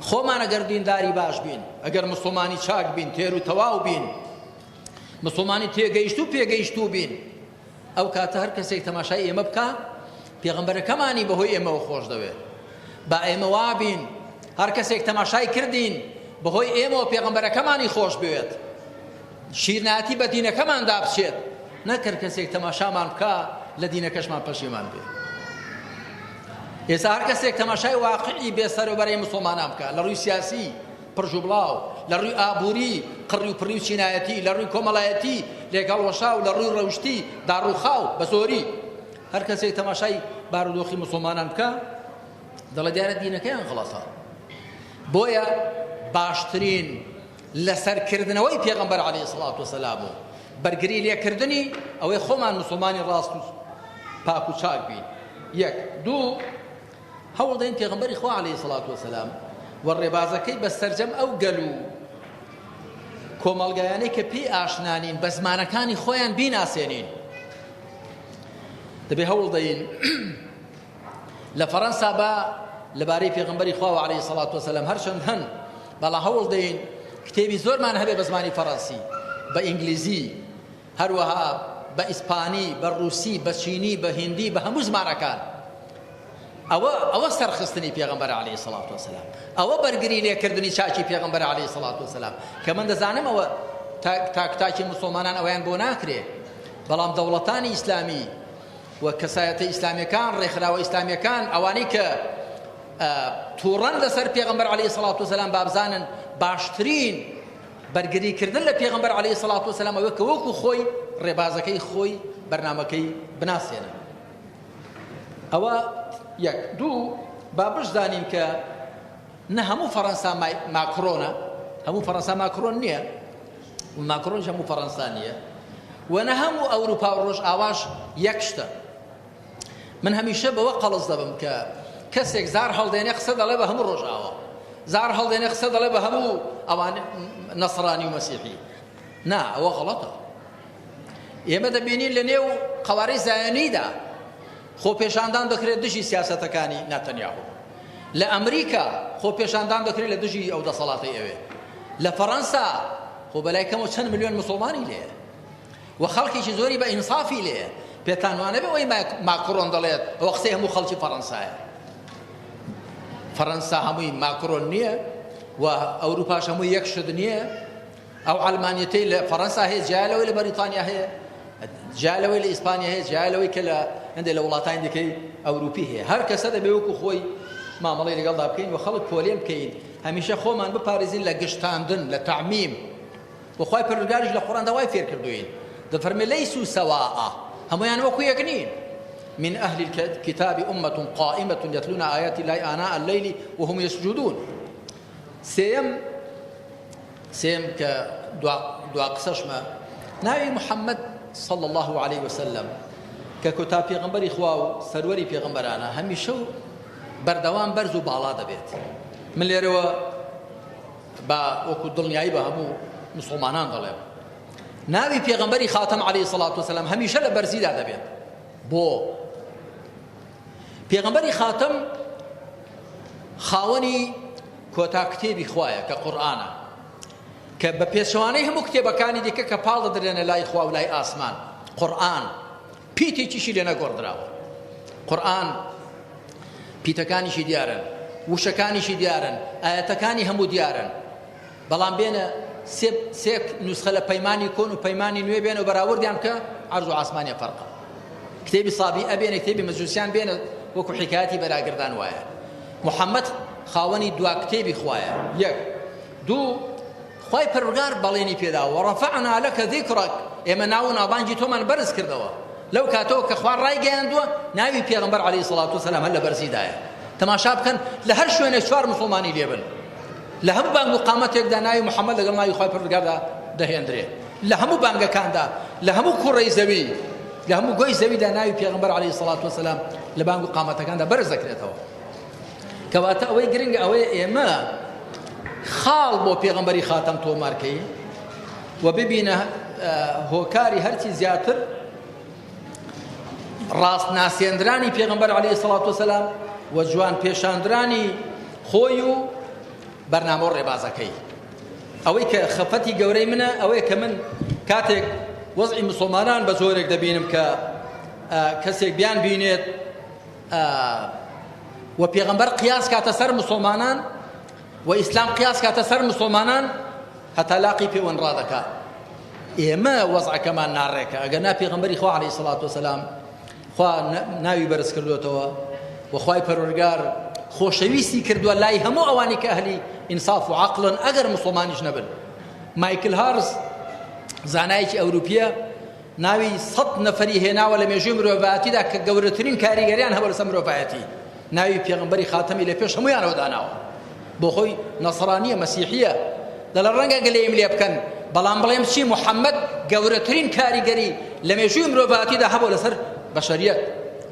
[SPEAKER 2] خۆمان ئەگەر دینداری باش بین ئەگەر مسلمانی چاک بین تێر و تەواو بین مسلمانی تێگەیشتوو پێگەیشتوو بین ئەو کاتە هەر کەسێک تەماشای ئێمە بکا پێغەمبەرەکەمانی بەهۆی ئێمەوە خۆش دەوێت با ئێمە وابین هەر کەسێک تەماشای کردین بەهۆی ئێمەوە پێغەمبەرەکەمانی خۆش بوێت شیرناتی بە دینەکەماندا بچێت نەکرد کەسێک تەماشامان بکا لە دینەکەشمان پەشیمان بێ ئێستا هەر کەسێک تەماشای واقعی بێسەرۆبەرەی مسلمانان بکە لە ڕووی سیاسی پرژ و بڵاو، لە ڕووی ئابووری، قڕی و پڕی و چینایەتی، لە ڕووی کۆمەڵایەتی، لێکهەڵوەشاو لە ڕووی ڕەوشتی داڕووخاو بە زۆری. هەر کەسێک تەماشای بارودۆخی موسڵمانان بکا دەڵێ دیارە دینەکەیان غەڵەتە. بۆیە باشترین لەسەرکردنەوەی پێغەمبەر عەلەیهی سڵات وسەلام و بەرگری لێکردنی ئەوەی خۆمان موسڵمانی ڕاست و پاک و چاک بین. یەک دوو هەوڵ دەین پێغەمبەری خوا عەلەیهی سڵات وسەلام و ڕێبازەکەی بە سەرجەم ئەو گەل و کۆمەڵگایانەی کە پێی ئاشنا نین بە زمانەکانی خۆیان بیناسێنین. دەبێ هەوڵ دەین لە فەڕەنسا با لەبارەی پێغەمبەری خواوە عەلەیهی سەڵات وەسەلام هەرچەند هەن بەڵام هەوڵ دەین کتێبی زۆرمان هەبێ بە زمانی فەڕەنسی بە ئینگلیزی هەروەها بە ئیسپانی بە ڕووسی بە چینی بە هیندی بە هەموو زمانەکان ئەوە ئەوە سەرخستنی پێغەمبەر عەلەیهی سەڵات وەسەلام ئەوە بەرگری لێکردنی چاکی پێغەمبەر عەلەیهی سەڵات وەسەلام کە من دەزانم ئەوە تاک تاکی موسڵمانان ئەویان بۆ ناکرێ بەڵام دەوڵەتانی ئیسلامی و کەسایەتە ئیسلامیەکان، ڕێکخراوە ئیسلامیەکان، ئەوانەی کە تووڕەن لەسەر پێغەمبەر عەلەیهی سەڵات وسەلام بابزانن باشترین بەرگری کردن لە پێغەمبەر عەلەیهی سەڵات وسەلام ئەوە کە وەکو خۆی ڕێبازەکەی خۆی بەرنامەکەی بناسێنن. ئەوە یەک دوو با بشزانین کە نە هەموو فەڕەنسا ماکرۆنە، هەموو فەڕەنسا ماکرۆن نییە و ماکرۆنیش هەموو فەڕەنسا نییە و نە هەموو ئەوروپا و ڕۆژئاواش یەک شتە. من هەمیشە بەوە قەڵس دەبم کە کەسێک زار هەڵدێنێ قسە دەڵێ بە هەموو ڕۆژئاوا، زار هەڵدێنێ قسە دەڵێ بە هەموو ئەوان نەسڕانی و مەسیحی. نا، ئەوە غەڵەتە. ئێمە دەبینین لە نێو قەوارەی زایۆنیدا خۆپێشاندان دەکرێت دژی سیاسەتەکانی ناتەنیاهۆ. لە ئەمریکا خۆپێشاندان دەکرێت لە دژی ئەو دەسەڵاتەی ئەوێ. لە فەڕەنسا خۆ بەلای کەمەوە چەند ملیۆن موسڵمانی لێیە و خەڵکێکی زۆری بە ئینسافی لێیە. پێتان وانەبێ ئەوەی ماکرۆن دەڵێت ئەوە قسەی هەموو خەڵکی فەڕەنسایە. فەڕەنسا هەمووی ماکرۆن نییە و ئەوروپاش هەمووی یەک شت نییە. ئەو عەلمانیەتەی لە فەڕەنسا هەیە جیا لەوەی لە بەریتانیا هەیە، جیا لەوەی لە ئیسپانیا هەیە، جیا لەوەی کە لە هەندێک لە وڵاتانی دیکەی ئەوروپی هەیە. هەر کەسە دەبێ وەکو خۆی مامەڵەی لەگەڵدا بکەین و خەڵک پۆلێن بکەین، هەمیشە خۆمان بپارێزین لە گشتاندن، لە تەعمیم. و خوای پەروەردگاریش لە قورئاندا وای فێر کردووین، دەفەرمێ لەیسوا سەواء، هەموویان وەکو یەک نین. من أهل الكتاب أمة قائمة يتلون آيات الله آناء الليل وهم يسجدون. سێیەم سێیەم کە دوا دوا قسەشمە ناوی محەممەد صلى الله عليه وسلم کە کۆتا پێغەمبەری خوا و سەروەری پێغەمبەرانە هەمیشە و بەردەوام بەرز و باڵا دەبێت. من لێرەوە بە وەکو دڵنیایی بە هەموو مسوڵمانان دەڵێم ناوی پێغەمبەری خاتەم عەلەیهی سەڵات وسەلام هەمیشە لە بەرزیدا دەبێت. بۆ پێغەمبەری خاتەم خاوەنی کۆتا کتێبی خوایە کە قورئانە کە بە پێچەوانەی هەموو کتێبەکانی دیکە کە پاڵ دەدرێنە لای خوا و لای ئاسمان قورئان پیتێکیشی لێ نەگۆڕدراوە. قورئان پیتەکانیشی دیارن، وشەکانیشی دیارن، ئایەتەکانی هەموو دیارن. بەڵام بێنە سێ سێ نوسخە لە پەیمانی کۆن و پەیمانی نوێ بێنە و بەراوردیان بکە عەرز و عاسمانیان فەرقە. کتێبی سابیئە بێنە کتێبی مەجوسیان بێنە وەکو حیکایەتی بەراگردان وایە. محەممەد خاوەنی دوا کتێبی خوایە. یەک دوو خوای پەروەردگار بەڵێنی پێدا وەڕەفەعنا لەکە ذیکڕەک ئێمە ناو و ناوبانگی تۆمان بەرز کردەوە. لەو کاتەوە کە خوا ڕایگەیاندووە ناوی پێغەمبەر عەلەیهی سەڵات وسەلام هەر لە بەرزیدایە. تەماشا بکەن لە هەر شوێنێک چوار موسڵمانی لێ بن لە هەموو بانگ و قامەتێکدا ناوی محەممەد لەگەڵ ناوی خوای پەروەردگاردا دەهێندرێ. لە هەموو بانگەکاندا، لە هەموو کوڕەی زەوی، لە هەموو گۆی زەویدا ناوی پێغەمبەر عەلەیهی سەڵات وسەلام لە بانگ و قامەتەکاندا بەرز دەکرێتەوە. کەواتە ئەوەی گرنگە ئەوەیە ئێمە خاڵ بۆ پێغەمبەری خاتەم تۆمارکەین و ببینە هۆکاری هەرچی زیاتر ڕاست ناسێندرانی پێغەمبەر عەلەیهی سەڵات وسەلام و جوان پێشاندرانی خۆی و بەرنامە و ڕێبازەکەی. ئەوەی کە خەفەتی گەورەی منە ئەوەیە کە من کاتێک وەزعی مسلمانان بە زۆرێک دەبینم کە کەسێک بیان بینێت و پێغەمبەر قیاس کاتە سەر مسلمانان و ئیسلام قیاس کاتە سەر مسلمانان هەتا لاقی پێوەن ڕادەکا. ئێمە وەزعەکەمان ناڕێکە، ئەگەر نا پێغەمبەری خوا عەلەیهی سەڵات وسەلام خوا ناوی بەرز کردوێتەوە و خوای پەروەردگار خۆشەویستی کردووە لای هەموو ئەوانی کە ئەهلی ئینساف و عەقڵن ئەگەر مسوڵمانیش نەبن. مایکل هارس زانایەکی ئەوروپیە. ناوی سەت نەفەری هێناوە لە مێژووی مرۆڤایەتیدا کە گەورەترین کاریگەریان هەبووە لەسەر مرۆڤایەتی، ناوی پێغەمبەری خاتەمی لە پێش هەموویانەوە داناوە. بۆ خۆی نەسڕانییە، مەسیحییە، دەڵێ ڕەنگە گلەییم لێ بکەن، بەڵام بڵێم چی محەممەد گەورەترین کاریگەری لە مێژووی مرۆڤایەتیدا هەبووە لەسەر بەشەریەت،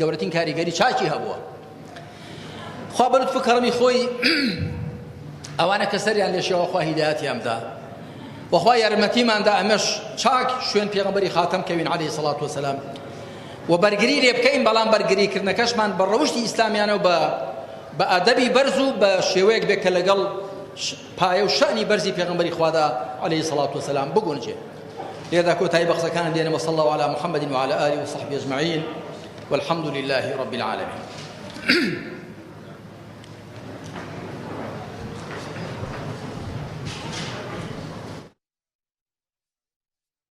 [SPEAKER 2] گەورەترین کاریگەری چاکی هەبووە. خوا بە لوتف و کەڕەمی خۆی ئەوانە کە سەریان لێ شێوە خوا هیدایەتیان بدا وخوا یارمەتیمان دا ئەمەش چاک شوێن پێغەمبەری خاتەم کەوین عەلەیهی سەڵات وەسەلام و بەرگری لێ بکەین بەڵام بەرگری کردنەکەشمان بە ڕەوشی ئیسلامیانە و بە بە ئەدەبی بەرز و بە شێوەیەک بێت کە لەگەڵ پایە و شانی بەرزی پێغەمبەری خوادا عەلەیهی سەڵات وەسەلام بگونجێ لێرەدا کۆتایی بە قسەکانم دێنم وصلی الله علی محمد وعلى آله وصحبه أجمعين والحمد لله رب العالمين.